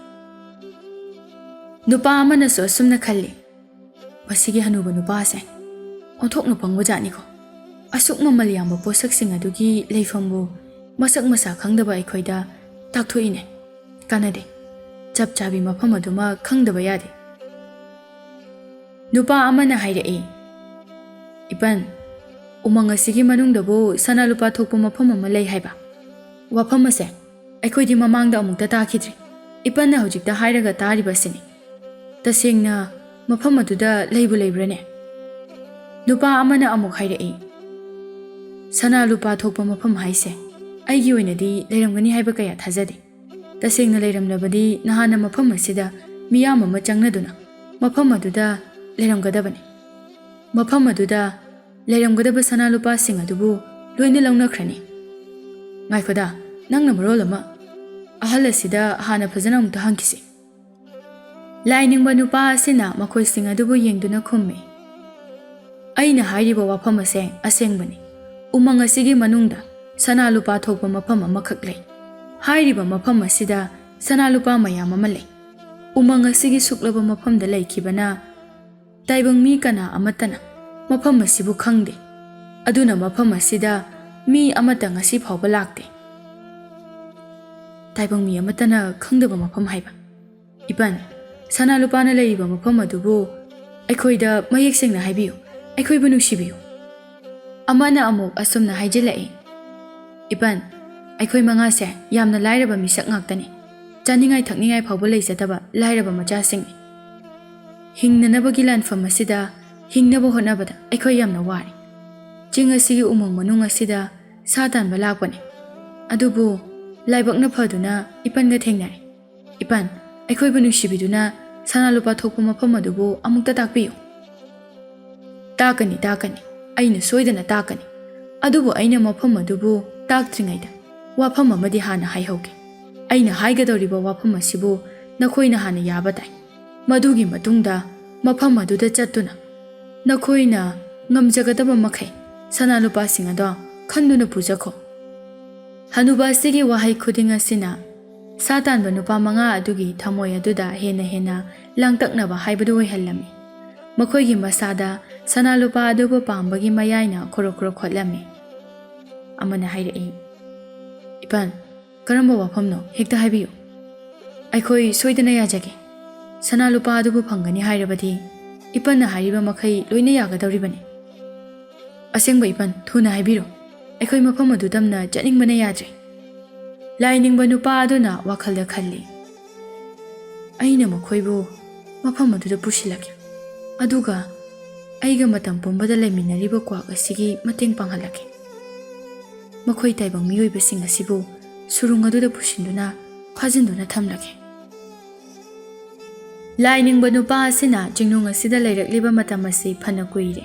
ꯅꯨꯄꯥ ꯑꯃꯅꯁꯨ ꯑꯁꯨꯝꯅ ꯈꯜꯂꯤ, "ꯃꯁꯤꯒꯤ ꯍꯅꯨꯕ ꯅꯨꯄꯥꯁꯦ ꯑꯣꯟꯊꯣꯛꯅ ꯄꯪꯕ ꯖꯥꯠꯅꯤꯀꯣ꯫ ꯑꯁꯨꯛ ꯃꯃꯜ ꯌꯥꯝꯕ ꯄꯣꯠꯁꯛꯁꯤꯡ ꯑꯗꯨꯒꯤ ꯂꯩꯐꯝꯕꯨ ꯃꯁꯛ ꯃꯁꯥ ꯈꯪꯗꯕ ꯑꯩꯈꯣꯏꯗ ꯇꯥꯛꯊꯣꯛꯏꯅꯦ꯫ ꯀꯥꯟꯅꯗꯦ꯫ ꯆꯞ ꯆꯥꯕꯤ ꯃꯐꯝ ꯑꯗꯨꯃ ꯈꯪꯗꯕ ꯌꯥꯗꯦ꯫" ꯅꯨꯄꯥ ꯑꯃꯅ ꯍꯥꯏꯔꯛꯏ, "ꯏꯄꯟ, ꯎꯃꯪ ꯑꯁꯤꯒꯤ ꯃꯅꯨꯡꯗꯕꯨ ꯁꯅꯥ ꯂꯨꯄꯥ ꯊꯣꯛꯄ ꯃꯐꯝ ꯑꯃ ꯂꯩ ꯍꯥꯏꯕ꯫ ꯋꯥꯐꯝ ꯑꯁꯦ ꯑꯩꯈꯣꯏꯗꯤ ꯃꯃꯥꯡꯗ ꯑꯃꯨꯛꯇ ꯇꯥꯈꯤꯗ꯭ꯔꯤ꯫ ꯏꯄꯟꯅ ꯍꯧꯖꯤꯛꯇ ꯍꯥꯏꯔꯒ ꯇꯥꯔꯤꯕꯁꯤꯅꯤ꯫ ꯇꯁꯦꯡꯅ ꯃꯐꯝ ꯑꯗꯨꯗ ꯂꯩꯕꯨ ꯂꯩꯕ꯭ꯔꯥꯅꯦ?" ꯅꯨꯄꯥ ꯑꯃꯅ ꯑꯃꯨꯛ ꯍꯥꯏꯔꯛꯏ, "ꯁꯅꯥ ꯂꯨꯄꯥ ꯊꯣꯛꯄ ꯃꯐꯝ ꯍꯥꯏꯁꯦ ꯑꯩꯒꯤ ꯑꯣꯏꯅꯗꯤ ꯂꯩꯔꯝꯒꯅꯤ ꯍꯥꯏꯕ ꯀꯌꯥ ꯊꯥꯖꯗꯦ꯫ ꯇꯁꯦꯡꯅ ꯂꯩꯔꯝꯂꯕꯗꯤ ꯅꯍꯥꯟꯅ ꯃꯐꯝ ꯑꯁꯤꯗ ꯃꯤꯌꯥꯝ ꯑꯃ ꯆꯪꯅꯗꯨꯅ ꯃꯐꯝ ꯑꯗꯨꯗ ꯂꯩꯔꯝꯒꯗꯕꯅꯤ꯫ ꯃꯐꯝ ꯑꯗꯨꯗ ꯂꯩꯔꯝꯒꯗꯕ ꯁꯅꯥ ꯂꯨꯄꯥꯁꯤꯡ ꯑꯗꯨꯕꯨ ꯂꯣꯏꯅ ꯂꯧꯅꯈ꯭ꯔꯅꯤ꯫ ꯉꯥꯏꯈꯣꯗ, ꯅꯪꯅ ꯃꯔꯣꯜ ꯑꯃ꯫ ꯑꯍꯜ ꯑꯁꯤꯗ ꯍꯥꯟꯅ ꯐꯖꯅ ꯑꯃꯨꯛꯇ ꯍꯪꯈꯤꯁꯤ꯫" ꯂꯥꯏꯅꯤꯡꯕ ꯅꯨꯄꯥ ꯑꯁꯤꯅ ꯃꯈꯣꯏꯁꯤꯡ ꯑꯗꯨꯕꯨ ꯌꯦꯡꯗꯨꯅ ꯈꯨꯝꯃꯤ, "ꯑꯩꯅ ꯍꯥꯏꯔꯤꯕ ꯋꯥꯐꯝ ꯑꯁꯦ ꯑꯁꯦꯡꯕꯅꯤ꯫ ꯎꯃꯪ ꯑꯁꯤꯒꯤ ꯃꯅꯨꯡꯗ ꯁꯅꯥ ꯂꯨꯄꯥ ꯊꯣꯛꯄ ꯃꯐꯝ ꯑꯃꯈꯛ ꯂꯩ꯫ ꯍꯥꯏꯔꯤꯕ ꯃꯐꯝ ꯑꯁꯤꯗ ꯁꯅꯥ ꯂꯨꯄꯥ ꯃꯌꯥꯝ ꯑꯃ ꯂꯩ꯫ ꯎꯃꯪ ꯑꯁꯤꯒꯤ ꯁꯨꯛꯂꯕ ꯃꯐꯝꯗ ꯂꯩꯈꯤꯕꯅ ꯇꯥꯏꯕꯪ ꯃꯤ ꯀꯅꯥ ꯑꯃꯠꯇꯅ ꯃꯐꯝ ꯑꯁꯤꯕꯨ ꯈꯪꯗꯦ꯫ ꯑꯗꯨꯅ ꯃꯐꯝ ꯑꯁꯤꯗ ꯃꯤ ꯑꯃꯠꯇ ꯉꯁꯤ ꯐꯥꯎꯕ ꯂꯥꯛꯇꯦ꯫" ꯇꯥꯏꯕꯪ ꯃꯤ ꯑꯃꯠꯇꯅ ꯈꯪꯗꯕ ꯃꯐꯝ ꯍꯥꯏꯕ꯫ "ꯏꯄꯟ, ꯁꯅꯥ ꯂꯨꯄꯥꯅ ꯂꯩꯔꯤꯕ ꯃꯐꯝ ꯑꯗꯨꯕꯨ ꯑꯩꯈꯣꯏꯗ ꯃꯌꯦꯛ ꯁꯦꯡꯅ ꯍꯥꯏꯕꯤꯌꯨ, ꯑꯩꯈꯣꯏꯕꯨ ꯅꯨꯡꯁꯤꯕꯤꯌꯨ꯫" ꯑꯃꯅ ꯑꯃꯨꯛ ꯑꯁꯨꯝꯅ ꯍꯥꯏꯖꯤꯜꯂꯛꯏ, "ꯏꯄꯟ, ꯑꯩꯈꯣꯏ ꯃꯉꯥꯁꯦ ꯌꯥꯝꯅ ꯂꯥꯏꯔꯕ ꯃꯤꯁꯛ ꯉꯥꯛꯇꯅꯤ꯫ ꯆꯥꯅꯤꯡꯉꯥꯏ ꯊꯛꯅꯤꯡꯉꯥꯏ ꯐꯥꯎꯕ ꯂꯩꯖꯗꯕ ꯂꯥꯏꯔꯕ ꯃꯆꯥꯁꯤꯡꯅꯤ꯫ ꯍꯤꯡꯅꯅꯕꯒꯤ ꯂꯥꯟꯐꯝ ꯑꯁꯤꯗ ꯍꯤꯡꯅꯕ ꯍꯣꯠꯅꯕꯗ ꯑꯩꯈꯣꯏ ꯌꯥꯝꯅ ꯋꯥꯔꯦ꯫ ꯆꯤꯡ ꯑꯁꯤꯒꯤ ꯎꯃꯪ ꯃꯅꯨꯡ ꯑꯁꯤꯗ ꯁꯥ ꯇꯥꯟꯕ ꯂꯥꯛꯄꯅꯤ꯫ ꯑꯗꯨꯕꯨ ꯂꯥꯏꯕꯛꯅ ꯐꯗꯨꯅ ꯏꯄꯟꯒ ꯊꯦꯡꯅꯔꯦ꯫ ꯏꯄꯟ, ꯑꯩꯈꯣꯏꯕꯨ ꯅꯨꯡꯁꯤꯕꯤꯗꯨꯅ ꯁꯅꯥ ꯂꯨꯄꯥ ꯊꯣꯛꯄ ꯃꯐꯝ ꯑꯗꯨꯕꯨ ꯑꯃꯨꯛꯇ ꯇꯥꯛꯄꯤꯌꯨ꯫ "ꯇꯥꯛꯀꯅꯤ, ꯇꯥꯛꯀꯅꯤ꯫ ꯑꯩꯅ ꯁꯣꯏꯗꯅ ꯇꯥꯛꯀꯅꯤ꯫ ꯑꯗꯨꯕꯨ ꯑꯩꯅ ꯃꯐꯝ ꯑꯗꯨꯕꯨ ꯇꯥꯛꯇ꯭ꯔꯤꯉꯩꯗ ꯋꯥꯐꯝ ꯑꯃꯗꯤ ꯍꯥꯟꯅ ꯍꯥꯏꯍꯧꯒꯦ꯫ ꯑꯩꯅ ꯍꯥꯏꯒꯗꯧꯔꯤꯕ ꯋꯥꯐꯝ ꯑꯁꯤꯕꯨ ꯅꯈꯣꯏꯅ ꯍꯥꯟꯅ ꯌꯥꯕ ꯇꯥꯏ꯫ ꯃꯗꯨꯒꯤ ꯃꯇꯨꯡꯗ ꯃꯐꯝ ꯑꯗꯨꯗ ꯆꯠꯇꯨꯅ ꯅꯈꯣꯏꯅ ꯉꯝꯖꯒꯗꯕ ꯃꯈꯩ ꯁꯅꯥ ꯂꯨꯄꯥꯁꯤꯡ ꯑꯗꯣ ꯈꯟꯗꯨꯅ ꯄꯨꯖꯈꯣ꯫" ꯍꯅꯨꯕ ꯑꯁꯤꯒꯤ ꯋꯥꯍꯩ ꯈꯨꯗꯤꯡ ꯑꯁꯤꯅ ꯁꯥ ꯇꯥꯟꯕ ꯅꯨꯄꯥ ꯃꯉꯥ ꯑꯗꯨꯒꯤ ꯊꯃꯣꯏ ꯑꯗꯨꯗ ꯍꯦꯟꯅ ꯍꯦꯟꯅ ꯂꯥꯡꯇꯛꯅꯕ ꯍꯥꯏꯕꯗꯨ ꯑꯣꯏꯍꯜꯂꯝꯃꯤ꯫ ꯃꯈꯣꯏꯒꯤ ꯃꯁꯥꯗ ꯁꯅꯥ ꯂꯨꯄꯥ ꯑꯗꯨꯕꯨ ꯄꯥꯝꯕꯒꯤ ꯃꯌꯥꯏꯅ ꯈꯣꯔꯣꯛ ꯈꯣꯔꯣꯛ ꯈꯣꯠꯂꯝꯃꯤ꯫ ꯑꯃꯅ ꯍꯥꯏꯔꯛꯏ, "ꯏꯄꯟ, ꯀꯔꯝꯕ ꯋꯥꯐꯝꯅꯣ? ꯍꯦꯛꯇ ꯍꯥꯏꯕꯤꯌꯨ꯫ ꯑꯩꯈꯣꯏ ꯁꯣꯏꯗꯅ ꯌꯥꯖꯒꯦ꯫ ꯁꯅꯥ ꯂꯨꯄꯥ ꯑꯗꯨꯕꯨ ꯐꯪꯒꯅꯤ ꯍꯥꯏꯔꯕꯗꯤ ꯏꯄꯟꯅ ꯍꯥꯏꯔꯤꯕ ꯃꯈꯩ ꯂꯣꯏꯅ ꯌꯥꯒꯗꯧꯔꯤꯕꯅꯤ꯫ ꯑꯁꯦꯡꯕ ꯏꯄꯟ, ꯊꯨꯅ ꯍꯥꯏꯕꯤꯔꯣ꯫ ꯑꯩꯈꯣꯏ ꯃꯐꯝ ꯑꯗꯨ ꯇꯝꯅ ꯆꯠꯅꯤꯡꯕꯅ ꯌꯥꯗ꯭ꯔꯦ꯫" ꯂꯥꯏꯅꯤꯡꯕ ꯅꯨꯄꯥ ꯑꯗꯨꯅ ꯋꯥꯈꯜꯗ ꯈꯜꯂꯤ, "ꯑꯩꯅ ꯃꯈꯣꯏꯕꯨ ꯃꯐꯝ ꯑꯗꯨꯗ ꯄꯨꯁꯤꯜꯂꯛꯀꯦ꯫ ꯑꯗꯨꯒ ꯑꯩꯒ ꯃꯇꯝ ꯄꯨꯝꯕꯗ ꯂꯩꯃꯤꯟꯅꯔꯤꯕ ꯀ꯭ꯋꯥꯛ ꯑꯁꯤꯒꯤ ꯃꯇꯦꯡ ꯄꯥꯡꯍꯜꯂꯛꯀꯦ꯫ ꯃꯈꯣꯏ ꯇꯥꯏꯕꯪ ꯃꯤꯑꯣꯏꯕꯁꯤꯡ ꯑꯁꯤꯕꯨ ꯁꯨꯔꯨꯡ ꯑꯗꯨꯗ ꯄꯨꯁꯤꯟꯗꯨꯅ ꯐꯥꯖꯤꯟꯗꯨꯅ ꯊꯝꯂꯒꯦ꯫" ꯂꯥꯏꯅꯤꯡꯕ ꯅꯨꯄꯥ ꯑꯁꯤꯅ ꯆꯤꯡꯅꯨꯡ ꯑꯁꯤꯗ ꯂꯩꯔꯛꯂꯤꯕ ꯃꯇꯝ ꯑꯁꯤ ꯐꯅ ꯀꯨꯏꯔꯦ꯫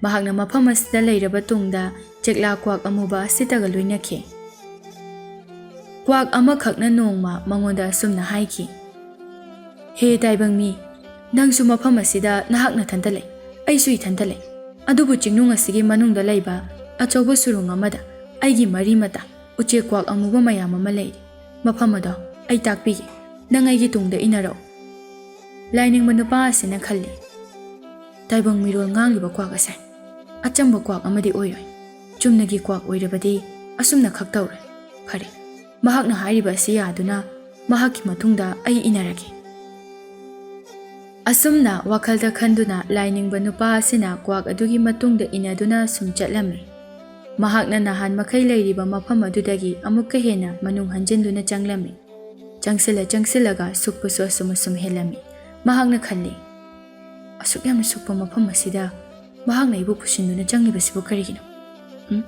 ꯃꯍꯥꯛꯅ ꯃꯐꯝ ꯑꯁꯤꯗ ꯂꯩꯔꯕ ꯇꯨꯡꯗ ꯆꯦꯛꯂꯥ ꯀ꯭ꯋꯥꯛ ꯑꯃꯨꯕ ꯑꯁꯤꯇꯒ ꯂꯣꯏꯅꯈꯤ꯫ ꯀ꯭ꯋꯥꯛ ꯑꯃꯈꯛꯅ ꯅꯣꯡꯃ ꯃꯉꯣꯟꯗ ꯑꯁꯨꯝꯅ ꯍꯥꯏꯈꯤ, "ꯍꯦ ꯇꯥꯏꯕꯪ ꯃꯤ, ꯅꯪꯁꯨ ꯃꯐꯝ ꯑꯁꯤꯗ ꯅꯍꯥꯛ ꯅꯊꯟꯇ ꯂꯩ, ꯑꯩꯁꯨ ꯏꯊꯟꯇ ꯂꯩ꯫ ꯑꯗꯨꯕꯨ ꯆꯤꯡꯅꯨꯡ ꯑꯁꯤꯒꯤ ꯃꯅꯨꯡꯗ ꯂꯩꯕ ꯑꯆꯧꯕ ꯁꯨꯔꯨꯡ ꯑꯃꯗ ꯑꯩꯒꯤ ꯃꯔꯤ ꯃꯇꯥ ꯎꯆꯦꯛ ꯀ꯭ꯋꯥꯛ ꯑꯃꯨꯕ ꯃꯌꯥꯝ ꯑꯃ ꯂꯩꯔꯤ꯫ ꯃꯐꯝ ꯑꯗꯣ ꯑꯩ ꯇꯥꯛꯄꯤꯒꯦ꯫ ꯅꯪ ꯑꯩꯒꯤ ꯇꯨꯡꯗ ꯏꯟꯅꯔꯛꯎ꯫" ꯂꯥꯏꯅꯤꯡꯕ ꯅꯨꯄꯥ ꯑꯁꯤꯅ ꯈꯜꯂꯤ, "ꯇꯥꯏꯕꯪ ꯃꯤꯔꯣꯜ ꯉꯥꯡꯂꯤꯕ ꯀ꯭ꯋꯥꯛ ꯑꯁꯦ ꯑꯆꯝꯕ ꯀ꯭ꯋꯥꯛ ꯑꯃꯗꯤ ꯑꯣꯏꯔꯣꯏ꯫ ꯆꯨꯝꯅꯒꯤ ꯀ꯭ꯋꯥꯛ ꯑꯣꯏꯔꯕꯗꯤ ꯑꯁꯨꯝꯅ ꯈꯛ ꯇꯧꯔꯣꯏ꯫ ꯐꯔꯦ, ꯃꯍꯥꯛꯅ ꯍꯥꯏꯔꯤꯕ ꯑꯁꯤ ꯌꯥꯗꯨꯅ ꯃꯍꯥꯛꯀꯤ ꯃꯇꯨꯡꯗ ꯑꯩ ꯏꯟꯅꯔꯒꯦ꯫" ꯑꯁꯨꯝꯅ ꯋꯥꯈꯜꯗ ꯈꯟꯗꯨꯅ ꯂꯥꯏꯅꯤꯡꯕ ꯅꯨꯄꯥ ꯑꯁꯤꯅ ꯀ꯭ꯋꯥꯛ ꯑꯗꯨꯒꯤ ꯃꯇꯨꯡꯗ ꯏꯟꯅꯗꯨꯅ ꯁꯨꯝ ꯆꯠꯂꯝꯃꯤ꯫ ꯃꯍꯥꯛꯅ ꯅꯍꯥꯟ ꯃꯈꯩ ꯂꯩꯔꯤꯕ ꯃꯐꯝ ꯑꯗꯨꯗꯒꯤ ꯑꯃꯨꯛꯀ ꯍꯦꯟꯅ ꯃꯅꯨꯡ ꯍꯟꯖꯤꯟꯗꯨꯅ ꯆꯪꯂꯝꯃꯤ꯫ ꯆꯪꯁꯤꯜꯂ ꯆꯪꯁꯤꯜꯂꯒ ꯁꯨꯛꯄꯁꯨ ꯑꯁꯨꯝ ꯑꯁꯨꯝ ꯍꯦꯜꯂꯝꯃꯤ꯫ ꯃꯍꯥꯛꯅ ꯈꯜꯂꯤ, "ꯑꯁꯨꯛ ꯌꯥꯝꯅ ꯁꯨꯛꯄ ꯃꯐꯝ ꯑꯁꯤꯗ ꯃꯍꯥꯛꯅ ꯑꯩꯕꯨ ꯄꯨꯁꯤꯟꯗꯨꯅ ꯆꯪꯂꯤꯕꯁꯤꯕꯨ ꯀꯔꯤꯒꯤꯅꯣ? ꯎꯝ?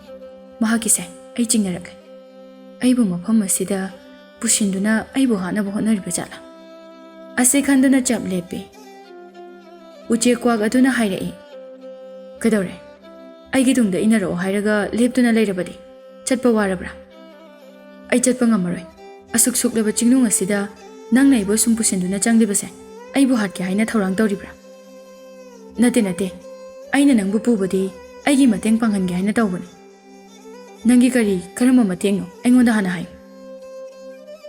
ꯃꯍꯥꯛꯀꯤꯁꯦ ꯑꯩ ꯆꯤꯡꯅꯔꯛꯂꯦ꯫ ꯑꯩꯕꯨ ꯃꯐꯝ ꯑꯁꯤꯗ ꯄꯨꯁꯤꯟꯗꯨꯅ ꯑꯩꯕꯨ ꯍꯥꯠꯅꯕ ꯍꯣꯠꯅꯔꯤꯕ ꯖꯥꯠꯂꯥ? ꯑꯁꯤ ꯈꯟꯗꯨꯅ ꯆꯞ ꯂꯦꯞꯄꯤ꯫ ꯎꯆꯦꯛ ꯀ꯭ꯋꯥꯛ ꯑꯗꯨꯅ ꯍꯥꯏꯔꯛꯏ, "ꯀꯩꯗꯧꯔꯦ? ꯑꯩꯒꯤ ꯇꯨꯡꯗ ꯏꯟꯅꯔꯛꯑꯣ ꯍꯥꯏꯔꯒ ꯂꯦꯞꯇꯨꯅ ꯂꯩꯔꯕꯗꯤ? ꯆꯠꯄ ꯋꯥꯔꯕ꯭ꯔꯥ?" "ꯑꯩ ꯆꯠꯄ ꯉꯝꯃꯔꯣꯏ꯫ ꯑꯁꯨꯛ ꯁꯨꯛꯂꯕ ꯆꯤꯡꯅꯨꯡ ꯑꯁꯤꯗ ꯅꯪꯅ ꯑꯩꯕꯨ ꯁꯨꯝ ꯄꯨꯁꯤꯟꯗꯨꯅ ꯆꯪꯂꯤꯕꯁꯦ ꯑꯩꯕꯨ ꯍꯥꯠꯀꯦ ꯍꯥꯏꯅ ꯊꯧꯔꯥꯡ ꯇꯧꯔꯤꯕ꯭ꯔꯥ?" "ꯅꯠꯇꯦ, ꯅꯠꯇꯦ꯫ ꯑꯩꯅ ꯅꯪꯕꯨ ꯄꯨꯕꯗꯤ ꯑꯩꯒꯤ ꯃꯇꯦꯡ ꯄꯥꯡꯍꯟꯒꯦ ꯍꯥꯏꯅ ꯇꯧꯕꯅꯤ꯫" "ꯅꯪꯒꯤ ꯀꯔꯤ, ꯀꯔꯝꯕ ꯃꯇꯦꯡꯅꯣ? ꯑꯩꯉꯣꯟꯗ ꯍꯥꯟꯅ ꯍꯥꯏꯌꯨ꯫"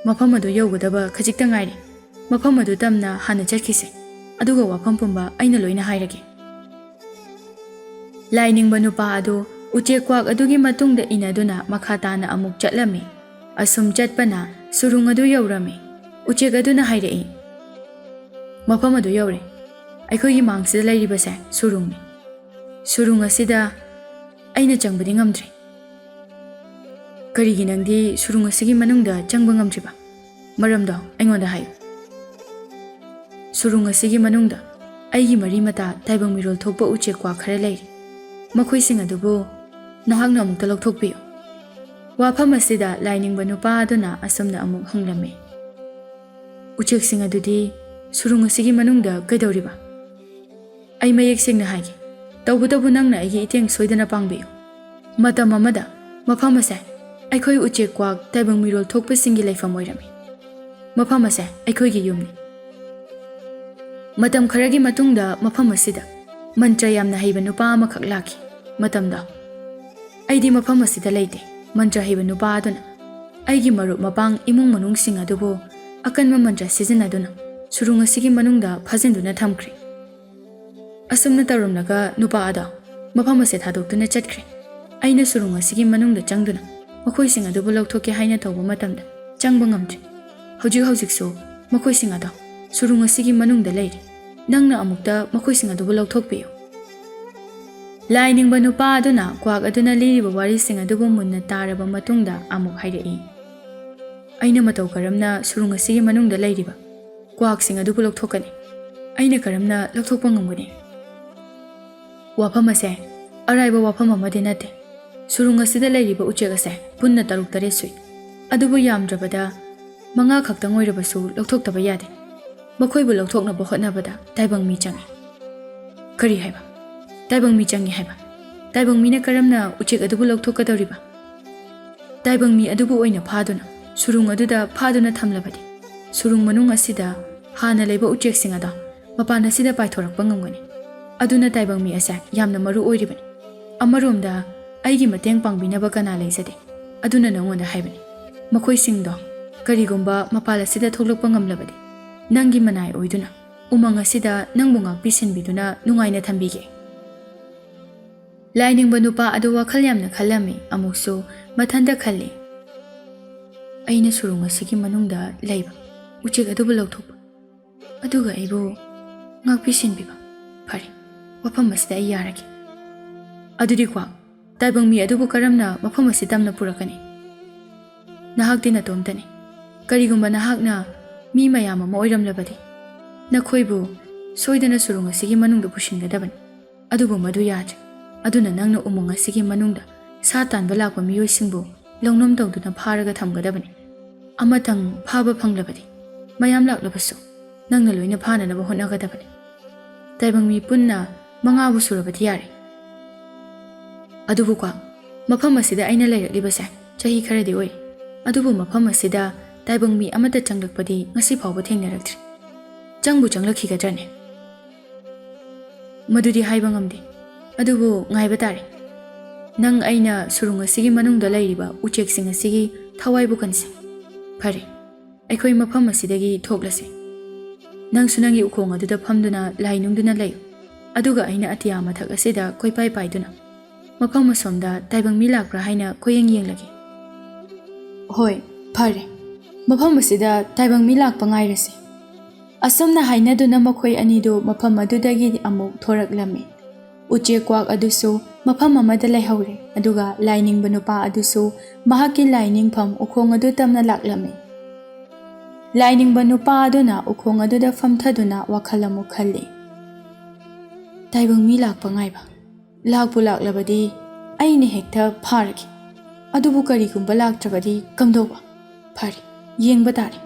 "ꯃꯐꯝ ꯑꯗꯨ ꯌꯧꯒꯗꯕ ꯈꯖꯤꯛꯇ ꯉꯥꯏꯔꯦ꯫ ꯃꯐꯝ ꯑꯗꯨ ꯇꯝꯅ ꯍꯥꯟꯅ ꯆꯠꯈꯤꯁꯦ꯫ ꯑꯗꯨꯒ ꯋꯥꯐꯝ ꯄꯨꯝꯕ ꯑꯩꯅ ꯂꯣꯏꯅ ꯍꯥꯏꯔꯒꯦ꯫" ꯂꯥꯏꯅꯤꯡꯕ ꯅꯨꯄꯥ ꯑꯗꯨ ꯎꯆꯦꯛ ꯀ꯭ꯋꯥꯛ ꯑꯗꯨꯒꯤ ꯃꯇꯨꯡꯗ ꯏꯟꯅꯗꯨꯅ ꯃꯈꯥ ꯇꯥꯅ ꯑꯃꯨꯛ ꯆꯠꯂꯝꯃꯤ꯫ ꯑꯁꯨꯝ ꯆꯠꯄꯅ ꯁꯨꯔꯨꯡ ꯑꯗꯨ ꯌꯧꯔꯝꯃꯤ꯫ ꯎꯆꯦꯛ ꯑꯗꯨꯅ ꯍꯥꯏꯔꯛꯏ, "ꯃꯐꯝ ꯑꯗꯨ ꯌꯧꯔꯦ꯫ ꯑꯩꯈꯣꯏꯒꯤ ꯃꯥꯡꯁꯤꯗ ꯂꯩꯔꯤꯕꯁꯦ ꯁꯨꯔꯨꯡꯅꯤ꯫ ꯁꯨꯔꯨꯡ ꯑꯁꯤꯗ ꯑꯩꯅ ꯆꯪꯕꯗꯤ ꯉꯝꯗ꯭ꯔꯤ꯫" "ꯀꯔꯤꯒꯤ ꯅꯪꯗꯤ ꯁꯨꯔꯨꯡ ꯑꯁꯤꯒꯤ ꯃꯅꯨꯡꯗ ꯆꯪꯕ ꯉꯝꯗ꯭ꯔꯤꯕ? ꯃꯔꯝꯗꯣ ꯑꯩꯉꯣꯟꯗ ꯍꯥꯏꯌꯨ꯫" "ꯁꯨꯔꯨꯡ ꯑꯁꯤꯒꯤ ꯃꯅꯨꯡꯗ ꯑꯩꯒꯤ ꯃꯔꯤ ꯃꯇꯥ ꯇꯥꯏꯕꯪ ꯃꯤꯔꯣꯜ ꯊꯣꯛꯄ ꯎꯆꯦꯛ ꯀ꯭ꯋꯥꯛ ꯈꯔ ꯂꯩꯔꯤ꯫ ꯃꯈꯣꯏꯁꯤꯡ ꯑꯗꯨꯕꯨ ꯅꯍꯥꯛꯅ ꯑꯃꯨꯛꯇ ꯂꯧꯊꯣꯛꯄꯤꯌꯨ꯫" ꯋꯥꯐꯝ ꯑꯁꯤꯗ ꯂꯥꯏꯅꯤꯡꯕ ꯅꯨꯄꯥ ꯑꯗꯨꯅ ꯑꯁꯨꯝꯅ ꯑꯃꯨꯛ ꯍꯪꯂꯝꯃꯤ, "ꯎꯆꯦꯛꯁꯤꯡ ꯑꯗꯨꯗꯤ ꯁꯨꯔꯨꯡ ꯑꯁꯤꯒꯤ ꯃꯅꯨꯡꯗ ꯀꯩꯗꯧꯔꯤꯕ?" "ꯑꯩ ꯃꯌꯦꯛ ꯁꯦꯡꯅ ꯍꯥꯏꯒꯦ꯫ ꯇꯧꯕꯇꯕꯨ ꯅꯪꯅ ꯑꯩꯒꯤ ꯏꯇꯦꯡ ꯁꯣꯏꯗꯅ ꯄꯥꯡꯕꯤꯌꯨ꯫ ꯃꯇꯝ ꯑꯃꯗ ꯃꯐꯝ ꯑꯁꯦ ꯑꯩꯈꯣꯏ ꯎꯆꯦꯛ ꯀ꯭ꯋꯥꯛ ꯇꯥꯏꯕꯪ ꯃꯤꯔꯣꯜ ꯊꯣꯛꯄꯁꯤꯡꯒꯤ ꯂꯩꯐꯝ ꯑꯣꯏꯔꯝꯃꯤ꯫ ꯃꯐꯝ ꯑꯁꯦ ꯑꯩꯈꯣꯏꯒꯤ ꯌꯨꯝꯅꯤ꯫ ꯃꯇꯝ ꯈꯔꯒꯤ ꯃꯇꯨꯡꯗ ꯃꯐꯝ ꯑꯁꯤꯗ ꯃꯟꯇ꯭ꯔ ꯌꯥꯝꯅ ꯍꯩꯕ ꯅꯨꯄꯥ ꯑꯃꯈꯛ ꯂꯥꯛꯈꯤ꯫ ꯃꯇꯝꯗꯣ ꯑꯩꯗꯤ ꯃꯐꯝ ꯑꯁꯤꯗ ꯂꯩꯇꯦ꯫" ꯃꯟꯇ꯭ꯔ ꯍꯩꯕ ꯅꯨꯄꯥ ꯑꯗꯨꯅ ꯑꯩꯒꯤ ꯃꯔꯨꯞ ꯃꯄꯥꯡ ꯏꯃꯨꯡ ꯃꯅꯨꯡꯁꯤꯡ ꯑꯗꯨꯕꯨ ꯑꯀꯟꯕ ꯃꯟꯇ꯭ꯔ ꯁꯤꯖꯤꯟꯅꯗꯨꯅ ꯁꯨꯔꯨꯡ ꯑꯁꯤꯒꯤ ꯃꯅꯨꯡꯗ ꯐꯥꯖꯤꯟꯗꯨꯅ ꯊꯝꯈ꯭ꯔꯦ꯫ ꯑꯁꯨꯝꯅ ꯇꯧꯔꯝꯂꯒ ꯅꯨꯄꯥ ꯑꯗꯣ ꯃꯐꯝ ꯑꯁꯦ ꯊꯥꯗꯣꯛꯇꯨꯅ ꯆꯠꯈ꯭ꯔꯦ꯫ ꯑꯩꯅ ꯁꯨꯔꯨꯡ ꯑꯁꯤꯒꯤ ꯃꯅꯨꯡꯗ ꯆꯪꯗꯨꯅ ꯃꯈꯣꯏꯁꯤꯡ ꯑꯗꯨꯕꯨ ꯂꯧꯊꯣꯛꯀꯦ ꯍꯥꯏꯅ ꯇꯧꯕ ꯃꯇꯝꯗ ꯆꯪꯕ ꯉꯝꯗ꯭ꯔꯦ꯫ ꯍꯧꯖꯤꯛ ꯍꯧꯖꯤꯛꯁꯨ ꯃꯈꯣꯏꯁꯤꯡ ꯑꯗꯣ ꯁꯨꯔꯨꯡ ꯑꯁꯤꯒꯤ ꯃꯅꯨꯡꯗ ꯂꯩꯔꯤ꯫ ꯅꯪꯅ ꯑꯃꯨꯛꯇ ꯃꯈꯣꯏꯁꯤꯡ ꯑꯗꯨꯕꯨ ꯂꯧꯊꯣꯛꯄꯤꯌꯨ꯫ ꯂꯥꯏꯅꯤꯡꯕ ꯅꯨꯄꯥ ꯑꯗꯨꯅ ꯀ꯭ꯋꯥꯛ ꯑꯗꯨꯅ ꯂꯤꯔꯤꯕ ꯋꯥꯔꯤꯁꯤꯡ ꯑꯗꯨꯕꯨ ꯃꯨꯟꯅ ꯇꯥꯔꯕ ꯃꯇꯨꯡꯗ ꯑꯃꯨꯛ ꯍꯥꯏꯔꯛꯏ, "ꯑꯩꯅ ꯃꯇꯧ ꯀꯔꯝꯅ ꯁꯨꯔꯨꯡ ꯑꯁꯤꯒꯤ ꯃꯅꯨꯡꯗ ꯂꯩꯔꯤꯕ ꯀ꯭ꯋꯥꯛꯁꯤꯡ ꯑꯗꯨꯕꯨ ꯂꯧꯊꯣꯛꯀꯅꯤ? ꯑꯩꯅ ꯀꯔꯝꯅ ꯂꯧꯊꯣꯛꯄ ꯉꯝꯒꯅꯤ?" ꯋꯥꯐꯝ ꯑꯁꯦ ꯑꯔꯥꯏꯕ ꯋꯥꯐꯝ ꯑꯃꯗꯤ ꯅꯠꯇꯦ꯫ ꯁꯨꯔꯨꯡ ꯑꯁꯤꯗ ꯂꯩꯔꯤꯕ ꯎꯆꯦꯛ ꯑꯁꯦ ꯄꯨꯟꯅ ꯇꯔꯨꯛ ꯇꯔꯦꯠ ꯁꯨꯏ꯫ ꯑꯗꯨꯕꯨ ꯌꯥꯝꯗ꯭ꯔꯕꯗ ꯃꯉꯥ ꯈꯛꯇꯪ ꯑꯣꯏꯔꯕꯁꯨ ꯂꯧꯊꯣꯛꯇꯕ ꯌꯥꯗꯦ꯫ ꯃꯈꯣꯏꯕꯨ ꯂꯧꯊꯣꯛꯅꯕ ꯍꯣꯠꯅꯕꯗ ꯇꯥꯏꯕꯪ ꯃꯤ ꯆꯪꯏ꯫ ꯀꯔꯤ ꯍꯥꯏꯕ? ꯇꯥꯏꯕꯪ ꯃꯤ ꯆꯪꯏ ꯍꯥꯏꯕ? ꯇꯥꯏꯕꯪ ꯃꯤꯅ ꯀꯔꯝꯅ ꯎꯆꯦꯛ ꯑꯗꯨꯕꯨ ꯂꯧꯊꯣꯛꯀꯗꯧꯔꯤꯕ? ꯇꯥꯏꯕꯪ ꯃꯤ ꯑꯗꯨꯕꯨ ꯑꯣꯏꯅ ꯐꯥꯗꯨꯅ, ꯁꯨꯔꯨꯡ ꯑꯗꯨꯗ ꯐꯥꯗꯨꯅ ꯊꯝꯂꯕꯗꯤ, ꯁꯨꯔꯨꯡ ꯃꯅꯨꯡ ꯑꯁꯤꯗ ꯍꯥꯟꯅ ꯂꯩꯕ ꯎꯆꯦꯛꯁꯤꯡ ꯑꯗꯣ ꯃꯄꯥꯟ ꯑꯁꯤꯗ ꯄꯥꯏꯊꯣꯔꯛꯄ ꯉꯝꯒꯅꯤ꯫ ꯑꯗꯨꯅ ꯇꯥꯏꯕꯪ ꯃꯤ ꯑꯁꯦ ꯌꯥꯝꯅ ꯃꯔꯨ ꯑꯣꯏꯔꯤꯕꯅꯤ꯫ ꯑꯃꯔꯣꯝꯗ, ꯑꯩꯒꯤ ꯃꯇꯦꯡ ꯄꯥꯡꯕꯤꯅꯕ ꯀꯅꯥ ꯂꯩꯖꯗꯦ꯫ ꯑꯗꯨꯅ ꯅꯉꯣꯟꯗ ꯍꯥꯏꯕꯅꯤ꯫ ꯃꯈꯣꯏꯁꯤꯡꯗꯣ ꯀꯔꯤꯒꯨꯝꯕ ꯃꯄꯥꯟ ꯑꯁꯤꯗ ꯊꯣꯛꯂꯛꯄ ꯉꯝꯂꯕꯗꯤ, ꯅꯪꯒꯤ ꯃꯅꯥꯏ ꯑꯣꯏꯗꯨꯅ ꯎꯃꯪ ꯑꯁꯤꯗ ꯅꯪꯕꯨ ꯉꯥꯛꯄꯤ ꯁꯦꯟꯕꯤꯗꯨꯅ ꯅꯨꯡꯉꯥꯏꯅ ꯊꯝꯕꯤꯒꯦ꯫ ꯂꯥꯏꯅꯤꯡꯕ ꯅꯨꯄꯥ ꯑꯗꯨ ꯋꯥꯈꯜ ꯌꯥꯝꯅ ꯈꯜꯂꯝꯃꯤ꯫ ꯑꯃꯨꯛꯁꯨ ꯃꯊꯟꯇ ꯈꯜꯂꯤ, "ꯑꯩꯅ ꯁꯨꯔꯨꯡ ꯑꯁꯤꯒꯤ ꯃꯅꯨꯡꯗ ꯂꯩꯕ ꯎꯆꯦꯛ ꯑꯗꯨꯕꯨ ꯂꯧꯊꯣꯛꯄ, ꯑꯗꯨꯒ ꯑꯩꯕꯨ ꯉꯥꯛꯄꯤ ꯁꯦꯟꯕꯤꯕ꯫ ꯐꯔꯦ, ꯋꯥꯐꯝ ꯑꯁꯤꯗ ꯑꯩ ꯌꯥꯔꯒꯦ꯫ ꯑꯗꯨꯗꯤ ꯀ꯭ꯋꯥꯛ, ꯇꯥꯏꯕꯪ ꯃꯤ ꯑꯗꯨꯕꯨ ꯀꯔꯝꯅ ꯃꯐꯝ ꯑꯁꯤ ꯇꯝꯅ ꯄꯨꯔꯛꯀꯅꯤ? ꯅꯍꯥꯛꯇꯤ ꯅꯇꯣꯝꯇꯅꯤ꯫ ꯀꯔꯤꯒꯨꯝꯕ ꯅꯍꯥꯛꯅ ꯃꯤ ꯃꯌꯥꯝ ꯑꯃ ꯑꯣꯏꯔꯝꯂꯕꯗꯤ, ꯅꯈꯣꯏꯕꯨ ꯁꯣꯏꯗꯅ ꯁꯨꯔꯨꯡ ꯑꯁꯤꯒꯤ ꯃꯅꯨꯡꯗ ꯄꯨꯁꯤꯟꯒꯗꯕꯅꯤ꯫ ꯑꯗꯨꯕꯨ ꯃꯗꯨ ꯌꯥꯗ꯭ꯔꯦ꯫ ꯑꯗꯨꯅ ꯅꯪꯅ ꯎꯃꯪ ꯑꯁꯤꯒꯤ ꯃꯅꯨꯡꯗ ꯁꯥ ꯇꯥꯟꯕ ꯂꯥꯛꯄ ꯃꯤꯑꯣꯏꯁꯤꯡꯕꯨ ꯂꯧꯅꯝ ꯇꯧꯗꯨꯅ ꯐꯥꯔꯒ ꯊꯝꯒꯗꯕꯅꯤ꯫ ꯑꯃꯇꯪ ꯐꯥꯕ ꯐꯪꯂꯕꯗꯤ, ꯃꯌꯥꯝ ꯂꯥꯛꯂꯕꯁꯨ ꯅꯪꯅ ꯂꯣꯏꯅ ꯐꯥꯅꯅꯕ ꯍꯣꯠꯅꯒꯗꯕꯅꯤ꯫ ꯇꯥꯏꯕꯪ ꯃꯤ ꯄꯨꯟꯅ ꯃꯉꯥꯕꯨ ꯁꯨꯔꯕꯗꯤ ꯌꯥꯔꯦ꯫ ꯑꯗꯨꯕꯨ ꯀ꯭ꯋꯥꯛ, ꯃꯐꯝ ꯑꯁꯤꯗ ꯑꯩꯅ ꯂꯩꯔꯛꯂꯤꯕꯁꯦ ꯆꯍꯤ ꯈꯔꯗꯤ ꯑꯣꯏꯔꯦ꯫ ꯑꯗꯨꯕꯨ ꯃꯐꯝ ꯑꯁꯤꯗ ꯇꯥꯏꯕꯪ ꯃꯤ ꯑꯃꯠꯇ ꯆꯪꯂꯛꯄꯗꯤ ꯉꯁꯤ ꯐꯥꯎꯕ ꯊꯦꯡꯅꯔꯛꯇ꯭ꯔꯤ꯫ ꯆꯪꯕꯨ ꯆꯪꯂꯛꯈꯤꯒꯗ꯭ꯔꯅꯦ? ꯃꯗꯨꯗꯤ ꯍꯥꯏꯕ ꯉꯝꯗꯦ꯫ ꯑꯗꯨꯕꯨ ꯉꯥꯏꯕ ꯇꯥꯔꯦ꯫ ꯅꯪ ꯑꯩꯅ ꯁꯨꯔꯨꯡ ꯑꯁꯤꯒꯤ ꯃꯅꯨꯡꯗ ꯂꯩꯔꯤꯕ ꯎꯆꯦꯛꯁꯤꯡ ꯑꯁꯤꯒꯤ ꯊꯋꯥꯏꯕꯨ ꯀꯟꯁꯤ꯫ ꯐꯔꯦ, ꯑꯩꯈꯣꯏ ꯃꯐꯝ ꯑꯁꯤꯗꯒꯤ ꯊꯣꯛꯂꯁꯤ꯫ ꯅꯪꯁꯨ ꯅꯪꯒꯤ ꯎꯈꯣꯡ ꯑꯗꯨꯗ ꯐꯝꯗꯨꯅ ꯂꯥꯏ ꯅꯤꯡꯗꯨꯅ ꯂꯩꯌꯨ꯫ ꯑꯗꯨꯒ ꯑꯩꯅ ꯑꯇꯤꯌꯥ ꯃꯊꯛ ꯑꯁꯤꯗ ꯀꯣꯏꯄꯥꯏ ꯄꯥꯏꯗꯨꯅ ꯃꯐꯝ ꯑꯁꯣꯝꯗ ꯇꯥꯏꯕꯪ ꯃꯤ ꯂꯥꯛꯄ꯭ꯔꯥ ꯍꯥꯏꯅ ꯀꯣꯏꯌꯦꯡ ꯌꯦꯡꯂꯒꯦ꯫ ꯍꯣꯏ, ꯐꯔꯦ꯫ ꯃꯐꯝ ꯑꯁꯤꯗ ꯇꯥꯏꯕꯪ ꯃꯤ ꯂꯥꯛꯄ ꯉꯥꯏꯔꯁꯤ꯫ ꯑꯁꯨꯝꯅ ꯍꯥꯏꯅꯗꯨꯅ ꯃꯈꯣꯏ ꯑꯅꯤꯗꯨ ꯃꯐꯝ ꯑꯗꯨꯗꯒꯤ ꯑꯃꯨꯛ ꯊꯣꯔꯛꯂꯝꯃꯤ꯫ ꯎꯆꯦꯛ ꯀ꯭ꯋꯥꯛ ꯑꯗꯨꯁꯨ ꯃꯐꯝ ꯑꯃꯗ ꯂꯩꯍꯧꯔꯦ, ꯑꯗꯨꯒ ꯂꯥꯏꯅꯤꯡꯕ ꯅꯨꯄꯥ ꯑꯗꯨꯁꯨ ꯃꯍꯥꯛꯀꯤ ꯂꯥꯏꯅꯤꯡꯐꯝ ꯎꯈꯣꯡ ꯑꯗꯨ ꯇꯝꯅ ꯂꯥꯛꯂꯝꯃꯤ꯫ ꯂꯥꯏꯅꯤꯡꯕ ꯅꯨꯄꯥ ꯑꯗꯨꯅ ꯎꯈꯣꯡ ꯑꯗꯨꯗ ꯐꯝꯊꯗꯨꯅ ꯋꯥꯈꯜ ꯑꯃꯨꯛ ꯈꯜꯂꯤ꯫ "ꯇꯥꯏꯕꯪ ꯃꯤ ꯂꯥꯛꯄ ꯉꯥꯏꯕ, ꯂꯥꯛꯄꯨ ꯂꯥꯛꯂꯕꯗꯤ ꯑꯩꯅ ꯍꯦꯛꯇ ꯐꯥꯔꯒꯦ꯫ ꯑꯗꯨꯕꯨ ꯀꯔꯤꯒꯨꯝꯕ ꯂꯥꯛꯇ꯭ꯔꯕꯗꯤ ꯀꯝꯗꯧꯕ? ꯐꯔꯦ, ꯌꯦꯡꯕ ꯇꯥꯔꯦ"꯫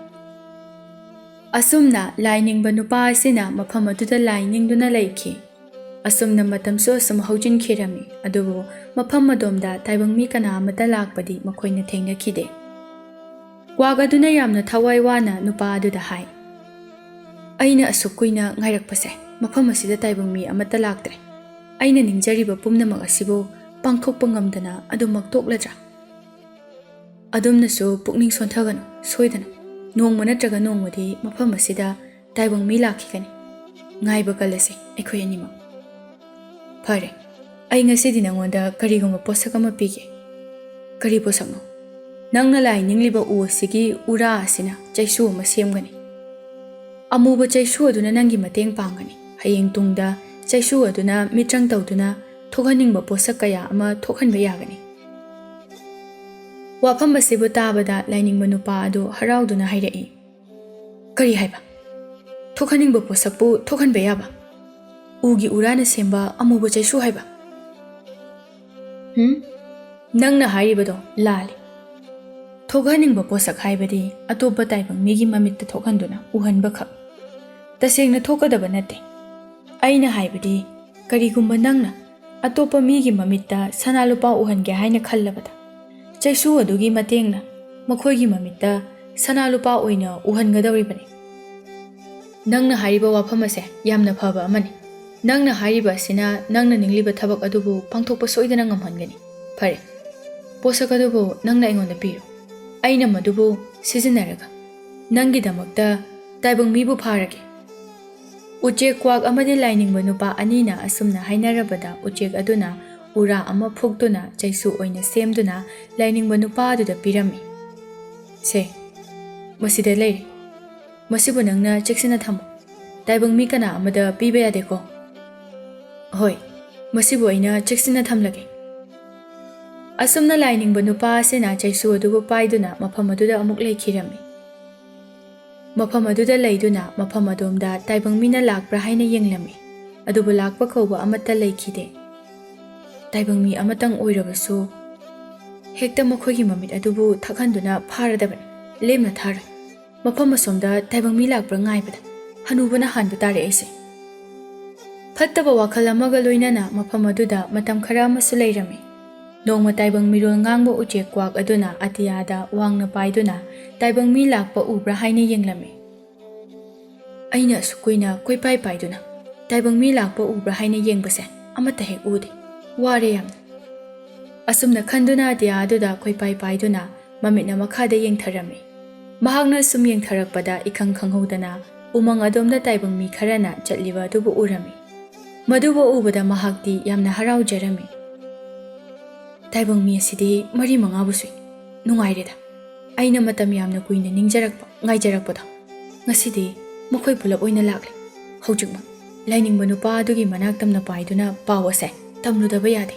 ꯑꯁꯨꯝꯅ ꯂꯥꯏ ꯅꯤꯡꯕ ꯅꯨꯄꯥ ꯑꯁꯤꯅ ꯃꯐꯝ ꯑꯗꯨꯗ ꯂꯥꯏ ꯅꯤꯡꯗꯨꯅ ꯂꯩꯈꯤ꯫ ꯑꯁꯨꯝꯅ ꯃꯇꯝꯁꯨ ꯑꯁꯨꯝ ꯍꯧꯖꯤꯟꯈꯤꯔꯝꯃꯤ, ꯑꯗꯨꯕꯨ ꯃꯐꯝ ꯑꯗꯣꯝꯗ ꯇꯥꯏꯕꯪ ꯃꯤ ꯀꯅꯥ ꯑꯃꯠꯇ ꯂꯥꯛꯄꯗꯤ ꯃꯈꯣꯏꯅ ꯊꯦꯡꯅꯈꯤꯗꯦ꯫ ꯀ꯭ꯋꯥꯛ ꯑꯗꯨꯅ ꯌꯥꯝꯅ ꯊꯋꯥꯏ ꯋꯥꯅ ꯅꯨꯄꯥ ꯑꯗꯨꯗ ꯍꯥꯏ, "ꯑꯩꯅ ꯑꯁꯨꯛ ꯀꯨꯏꯅ ꯉꯥꯏꯔꯛꯄꯁꯦ, ꯃꯐꯝ ꯑꯁꯤꯗ ꯇꯥꯏꯕꯪ ꯃꯤ ꯑꯃꯠꯇ ꯂꯥꯛꯇ꯭ꯔꯦ꯫ ꯑꯩꯅ ꯅꯤꯡꯖꯔꯤꯕ ꯄꯨꯝꯅꯃꯛ ꯑꯁꯤꯕꯨ ꯄꯥꯡꯊꯣꯛꯄ ꯉꯝꯗꯅ ꯑꯗꯨꯃꯛ ꯇꯣꯛꯂꯗ꯭ꯔꯥ?" ꯑꯗꯣꯝꯅꯁꯨ ꯄꯨꯛꯅꯤꯡ ꯁꯣꯟꯊꯒꯅꯨ, ꯁꯣꯏꯗꯅ ꯅꯣꯡꯃ ꯅꯠꯇ꯭ꯔꯒ ꯅꯣꯡꯃꯗꯤ ꯃꯐꯝ ꯑꯁꯤꯗ ꯇꯥꯏꯕꯪ ꯃꯤ ꯂꯥꯛꯈꯤꯒꯅꯤ꯫ ꯉꯥꯏꯕ ꯀꯜꯂꯁꯤ ꯑꯩꯈꯣꯏ ꯑꯅꯤꯃꯛ꯫ ꯐꯔꯦ, ꯑꯩ ꯉꯁꯤꯗꯤ ꯅꯉꯣꯟꯗ ꯀꯔꯤꯒꯨꯝꯕ ꯄꯣꯠꯁꯛ ꯑꯃ ꯄꯤꯒꯦ꯫ ꯀꯔꯤ ꯄꯣꯠꯁꯛꯅꯣ? ꯅꯪꯅ ꯂꯥꯏ ꯅꯤꯡꯂꯤꯕ ꯎ ꯑꯁꯤꯒꯤ ꯎꯔꯥ ꯑꯁꯤꯅ ꯆꯩꯁꯨ ꯑꯃ ꯁꯦꯝꯒꯅꯤ꯫ ꯑꯃꯨꯕ ꯆꯩꯁꯨ ꯑꯗꯨꯅ ꯅꯪꯒꯤ ꯃꯇꯦꯡ ꯄꯥꯡꯒꯅꯤ꯫ ꯍꯌꯦꯡ ꯇꯨꯡꯗ ꯆꯩꯁꯨ ꯑꯗꯨꯅ ꯃꯤꯇ꯭ꯔꯪ ꯇꯧꯗꯨꯅ ꯊꯣꯛꯍꯟꯅꯤꯡꯕ ꯄꯣꯠꯁꯛ ꯀꯌꯥ ꯑꯃ ꯊꯣꯛꯍꯟꯕ ꯌꯥꯒꯅꯤ꯫ ꯋꯥꯐꯝ ꯑꯁꯤꯕꯨ ꯇꯥꯕꯗ ꯂꯥꯏꯅꯤꯡꯕ ꯅꯨꯄꯥ ꯑꯗꯨ ꯍꯔꯥꯎꯗꯨꯅ ꯍꯥꯏꯔꯛꯏ, "ꯀꯔꯤ ꯍꯥꯏꯕ? ꯊꯣꯛꯍꯟꯅꯤꯡꯕ ꯄꯣꯠꯁꯛꯄꯨ ꯊꯣꯛꯍꯟꯕ ꯌꯥꯕ? ꯎꯒꯤ ꯎꯔꯥꯅ ꯁꯦꯝꯕ ꯑꯃꯨꯕ ꯆꯩꯁꯨ ꯍꯥꯏꯕ?" "ꯍꯨꯝ? ꯅꯪꯅ ꯍꯥꯏꯔꯤꯕꯗꯣ ꯂꯥꯜꯂꯤ꯫ ꯊꯣꯛꯍꯟꯅꯤꯡꯕ ꯄꯣꯠꯁꯛ ꯍꯥꯏꯕꯗꯤ ꯑꯇꯣꯞꯄ ꯇꯥꯏꯕꯪ ꯃꯤꯒꯤ ꯃꯃꯤꯠꯇ ꯊꯣꯛꯍꯟꯗꯨꯅ ꯎꯍꯟꯕꯈꯛ꯫ ꯇꯁꯦꯡꯅ ꯊꯣꯛꯀꯗꯕ ꯅꯠꯇꯦ꯫ ꯑꯩꯅ ꯍꯥꯏꯕꯗꯤ, ꯀꯔꯤꯒꯨꯝꯕ ꯅꯪꯅ ꯑꯇꯣꯞꯄ ꯃꯤꯒꯤ ꯃꯃꯤꯠꯇ ꯁꯅꯥ ꯂꯨꯄꯥ ꯎꯍꯟꯒꯦ ꯍꯥꯏꯅ ꯈꯜꯂꯕꯗ, ꯆꯩꯁꯨ ꯑꯗꯨꯒꯤ ꯃꯇꯦꯡꯅ ꯃꯈꯣꯏꯒꯤ ꯃꯃꯤꯠꯇ ꯁꯅꯥ ꯂꯨꯄꯥ ꯑꯣꯏꯅ ꯎꯍꯟꯒꯗꯧꯔꯤꯕꯅꯤ꯫ ꯅꯪꯅ ꯍꯥꯏꯔꯤꯕ ꯋꯥꯐꯝ ꯑꯁꯦ ꯌꯥꯝꯅ ꯐꯕ ꯑꯃꯅꯤ꯫ ꯅꯪꯅ ꯍꯥꯏꯔꯤꯕ ꯑꯁꯤꯅ ꯅꯪꯅ ꯅꯤꯡꯂꯤꯕ ꯊꯕꯛ ꯑꯗꯨꯕꯨ ꯄꯥꯡꯊꯣꯛꯄ ꯁꯣꯏꯗꯅ ꯉꯝꯍꯟꯒꯅꯤ꯫ ꯐꯔꯦ, ꯄꯣꯠꯁꯛ ꯑꯗꯨꯕꯨ ꯅꯪꯅ ꯑꯩꯉꯣꯟꯗ ꯄꯤꯔꯣ꯫ ꯑꯩꯅ ꯃꯗꯨꯕꯨ ꯁꯤꯖꯤꯟꯅꯔꯒ ꯅꯪꯒꯤꯗꯃꯛꯇ ꯇꯥꯏꯕꯪ ꯃꯤꯕꯨ ꯐꯥꯔꯒꯦ꯫" ꯎꯆꯦꯛ ꯀ꯭ꯋꯥꯛ ꯑꯃꯗꯤ ꯂꯥꯏꯅꯤꯡꯕ ꯅꯨꯄꯥ ꯑꯅꯤꯅ ꯑꯁꯨꯝꯅ ꯍꯥꯏꯅꯔꯕꯗ, ꯎꯆꯦꯛ ꯑꯗꯨꯅ ꯎꯔꯥ ꯑꯃ ꯐꯨꯛꯇꯨꯅ ꯆꯩꯁꯨ ꯑꯣꯏꯅ ꯁꯦꯝꯗꯨꯅ ꯂꯥꯏꯅꯤꯡꯕ ꯅꯨꯄꯥ ꯑꯗꯨꯗ ꯄꯤꯔꯝꯃꯤ꯫ "ꯁꯦ, ꯃꯁꯤꯗ ꯂꯩꯔꯦ꯫ ꯃꯁꯤꯕꯨ ꯅꯪꯅ ꯆꯦꯛꯁꯤꯟꯅ ꯊꯝꯃꯨ꯫ ꯇꯥꯏꯕꯪ ꯃꯤ ꯀꯅꯥ ꯑꯃꯗ ꯄꯤꯕ ꯌꯥꯗꯦꯀꯣ?" "ꯍꯣꯏ, ꯃꯁꯤꯕꯨ ꯑꯩꯅ ꯆꯦꯛꯁꯤꯟꯅ ꯊꯝꯂꯒꯦ꯫" ꯑꯁꯨꯝꯅ ꯂꯥꯏꯅꯤꯡꯕ ꯅꯨꯄꯥ ꯑꯁꯤꯅ ꯆꯩꯁꯨ ꯑꯗꯨꯕꯨ ꯄꯥꯏꯗꯨꯅ ꯃꯐꯝ ꯑꯗꯨꯗ ꯑꯃꯨꯛ ꯂꯩꯈꯤꯔꯝꯃꯤ꯫ ꯃꯐꯝ ꯑꯗꯨꯗ ꯂꯩꯗꯨꯅ ꯃꯐꯝ ꯑꯗꯣꯝꯗ ꯇꯥꯏꯕꯪ ꯃꯤꯅ ꯂꯥꯛꯄ꯭ꯔꯥ ꯍꯥꯏꯅ ꯌꯦꯡꯂꯝꯃꯤ, ꯑꯗꯨꯕꯨ ꯂꯥꯛꯄ ꯀꯧꯕ ꯑꯃꯠꯇ ꯂꯩꯈꯤꯗꯦ꯫ ꯇꯥꯏꯕꯪ ꯃꯤ ꯑꯃꯇꯪ ꯑꯣꯏꯔꯕꯁꯨ ꯍꯦꯛꯇ ꯃꯈꯣꯏꯒꯤ ꯃꯃꯤꯠ ꯑꯗꯨꯕꯨ ꯊꯛꯍꯟꯗꯨꯅ ꯐꯥꯔꯗꯕꯅꯤ, ꯂꯦꯝꯅ ꯊꯥꯔꯣꯏ꯫ ꯃꯐꯝ ꯑꯁꯣꯝꯗ ꯇꯥꯏꯕꯪ ꯃꯤ ꯂꯥꯛꯄ꯭ꯔꯥ ꯉꯥꯏꯕꯗ ꯍꯅꯨꯕꯅ ꯍꯥꯟꯕ ꯇꯥꯔꯦ ꯑꯩꯁꯦ꯫ ꯐꯠꯇꯕ ꯋꯥꯈꯜ ꯑꯃꯒ ꯂꯣꯏꯅꯅ ꯃꯐꯝ ꯑꯗꯨꯗ ꯃꯇꯝ ꯈꯔ ꯑꯃꯁꯨ ꯂꯩꯔꯝꯃꯤ꯫ ꯅꯣꯡꯃ ꯇꯥꯏꯕꯪ ꯃꯤꯔꯣꯜ ꯉꯥꯡꯕ ꯎꯆꯦꯛ ꯀ꯭ꯋꯥꯛ ꯑꯗꯨꯅ ꯑꯇꯤꯌꯥꯗ ꯋꯥꯡꯅ ꯄꯥꯏꯗꯨꯅ ꯇꯥꯏꯕꯪ ꯃꯤ ꯂꯥꯛꯄ ꯎꯕ꯭ꯔꯥ ꯍꯥꯏꯅ ꯌꯦꯡꯂꯝꯃꯤ꯫ ꯑꯩꯅ ꯑꯁꯨꯛ ꯀꯨꯏꯅ ꯀꯣꯏꯄꯥꯏ ꯄꯥꯏꯗꯨꯅ ꯇꯥꯏꯕꯪ ꯃꯤ ꯂꯥꯛꯄ ꯎꯕ꯭ꯔꯥ ꯍꯥꯏꯅ ꯌꯦꯡꯕꯁꯦ ꯑꯃꯠꯇ ꯍꯦꯛ ꯎꯗꯦ꯫ ꯋꯥꯔꯦ ꯌꯥꯝꯅ꯫ ꯑꯁꯨꯝꯅ ꯈꯟꯗꯨꯅ ꯑꯇꯤꯌꯥ ꯑꯗꯨꯗ ꯀꯣꯏꯄꯥꯏ ꯄꯥꯏꯗꯨꯅ ꯃꯃꯤꯠꯅ ꯃꯈꯥꯗ ꯌꯦꯡꯊꯔꯝꯃꯤ꯫ ꯃꯍꯥꯛꯅ ꯁꯨꯝ ꯌꯦꯡꯊꯔꯛꯄꯗ ꯏꯈꯪ ꯈꯪꯍꯧꯗꯅ ꯎꯃꯪ ꯑꯗꯣꯝꯗ ꯇꯥꯏꯕꯪ ꯃꯤ ꯈꯔꯅ ꯆꯠꯂꯤꯕ ꯑꯗꯨꯕꯨ ꯎꯔꯝꯃꯤ꯫ ꯃꯗꯨꯕꯨ ꯎꯕꯗ ꯃꯍꯥꯛꯇꯤ ꯌꯥꯝꯅ ꯍꯔꯥꯎꯖꯔꯝꯃꯤ꯫ "ꯇꯥꯏꯕꯪ ꯃꯤ ꯑꯁꯤꯗꯤ ꯃꯔꯤ ꯃꯉꯥꯕꯨ ꯁꯨꯏ꯫ ꯅꯨꯡꯉꯥꯏꯔꯦꯗ꯫ ꯑꯩꯅ ꯃꯇꯝ ꯌꯥꯝꯅ ꯀꯨꯏꯅ ꯅꯤꯡꯖꯔꯛꯄ, ꯉꯥꯏꯖꯔꯛꯄꯗꯣ꯫ ꯉꯁꯤꯗꯤ ꯃꯈꯣꯏ ꯄꯨꯂꯞ ꯑꯣꯏꯅ ꯂꯥꯛꯂꯦ꯫ ꯍꯧꯖꯤꯛꯃꯛ ꯂꯥꯏꯅꯤꯡꯕ ꯅꯨꯄꯥ ꯑꯗꯨꯒꯤ ꯃꯅꯥꯛ ꯇꯝꯅ ꯄꯥꯏꯗꯨꯅ ꯄꯥꯎ ꯑꯁꯦ ꯇꯝꯂꯨꯗꯕ ꯌꯥꯗꯦ꯫"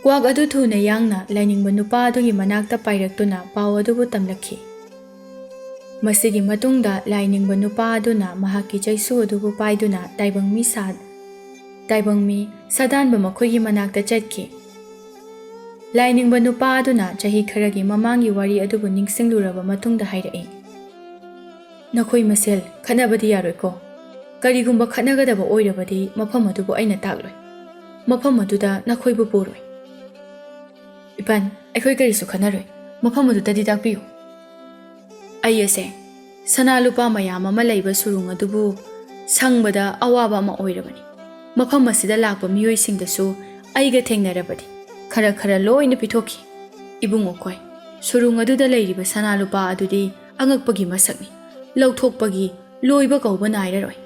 ꯀ꯭ꯋꯥꯛ ꯑꯗꯨ ꯊꯨꯅ ꯌꯥꯡꯅ ꯂꯥꯏꯅꯤꯡꯕ ꯅꯨꯄꯥ ꯑꯗꯨꯒꯤ ꯃꯅꯥꯛꯇ ꯄꯥꯏꯔꯛꯇꯨꯅ ꯄꯥꯎ ꯑꯗꯨꯕꯨ ꯇꯝꯂꯛꯈꯤ꯫ ꯃꯁꯤꯒꯤ ꯃꯇꯨꯡꯗ ꯂꯥꯏꯅꯤꯡꯕ ꯅꯨꯄꯥ ꯑꯗꯨꯅ ꯃꯍꯥꯛꯀꯤ ꯆꯩꯁꯨ ꯑꯗꯨꯕꯨ ꯄꯥꯏꯗꯨꯅ ꯇꯥꯏꯕꯪ ꯃꯤ ꯁꯥ-, ꯇꯥꯏꯕꯪ ꯃꯤ ꯁꯥꯗꯥꯟꯕ ꯃꯈꯣꯏꯒꯤ ꯃꯅꯥꯛꯇ ꯆꯠꯈꯤ꯫ ꯂꯥꯏꯅꯤꯡꯕ ꯅꯨꯄꯥ ꯑꯗꯨꯅ ꯆꯍꯤ ꯈꯔꯒꯤ ꯃꯃꯥꯡꯒꯤ ꯋꯥꯔꯤ ꯑꯗꯨꯕꯨ ꯅꯤꯡꯁꯤꯡꯂꯨꯔꯕ ꯃꯇꯨꯡꯗ ꯍꯥꯏꯔꯛꯏ, "ꯅꯈꯣꯏ ꯃꯁꯦꯜ ꯈꯠꯅꯕꯗꯤ ꯌꯥꯔꯣꯏꯀꯣ꯫ ꯀꯔꯤꯒꯨꯝꯕ ꯈꯠꯅꯒꯗꯕ ꯑꯣꯏꯔꯕꯗꯤ ꯃꯐꯝ ꯑꯗꯨꯕꯨ ꯑꯩꯅ ꯇꯥꯛꯂꯣꯏ꯫ ꯃꯐꯝ ꯑꯗꯨꯗ ꯅꯈꯣꯏꯕꯨ ꯄꯨꯔꯣꯏ꯫" "ꯏꯄꯟ, ꯑꯩꯈꯣꯏ ꯀꯔꯤꯁꯨ ꯈꯟꯅꯔꯣꯏ꯫ ꯃꯐꯝ ꯑꯗꯨꯗꯗꯤ ꯇꯥꯛꯄꯤꯌꯨ꯫" "ꯑꯩ ꯑꯁꯦ ꯁꯅꯥ ꯂꯨꯄꯥ ꯃꯌꯥꯝ ꯑꯃ ꯂꯩꯕ ꯁꯨꯔꯨꯡ ꯑꯗꯨꯕꯨ ꯁꯪꯕꯗ ꯑꯋꯥꯕ ꯑꯃ ꯑꯣꯏꯔꯕꯅꯤ꯫ ꯃꯐꯝ ꯑꯁꯤꯗ ꯂꯥꯛꯄ ꯃꯤꯑꯣꯏꯁꯤꯡꯗꯁꯨ ꯑꯩꯒ ꯊꯦꯡꯅꯔꯕꯗꯤ ꯈꯔ ꯈꯔ ꯂꯣꯏꯅ ꯄꯤꯊꯣꯛꯈꯤ꯫ ꯏꯕꯨꯡꯉꯣꯈꯣꯏ, ꯁꯨꯔꯨꯡ ꯑꯗꯨꯗ ꯂꯩꯔꯤꯕ ꯁꯅꯥ ꯂꯨꯄꯥ ꯑꯗꯨꯗꯤ ꯑꯉꯛꯄꯒꯤ ꯃꯁꯛꯅꯤ꯫ ꯂꯧꯊꯣꯛꯄꯒꯤ ꯂꯣꯏꯕ ꯀꯧꯕ ꯅꯥꯏꯔꯔꯣꯏ꯫"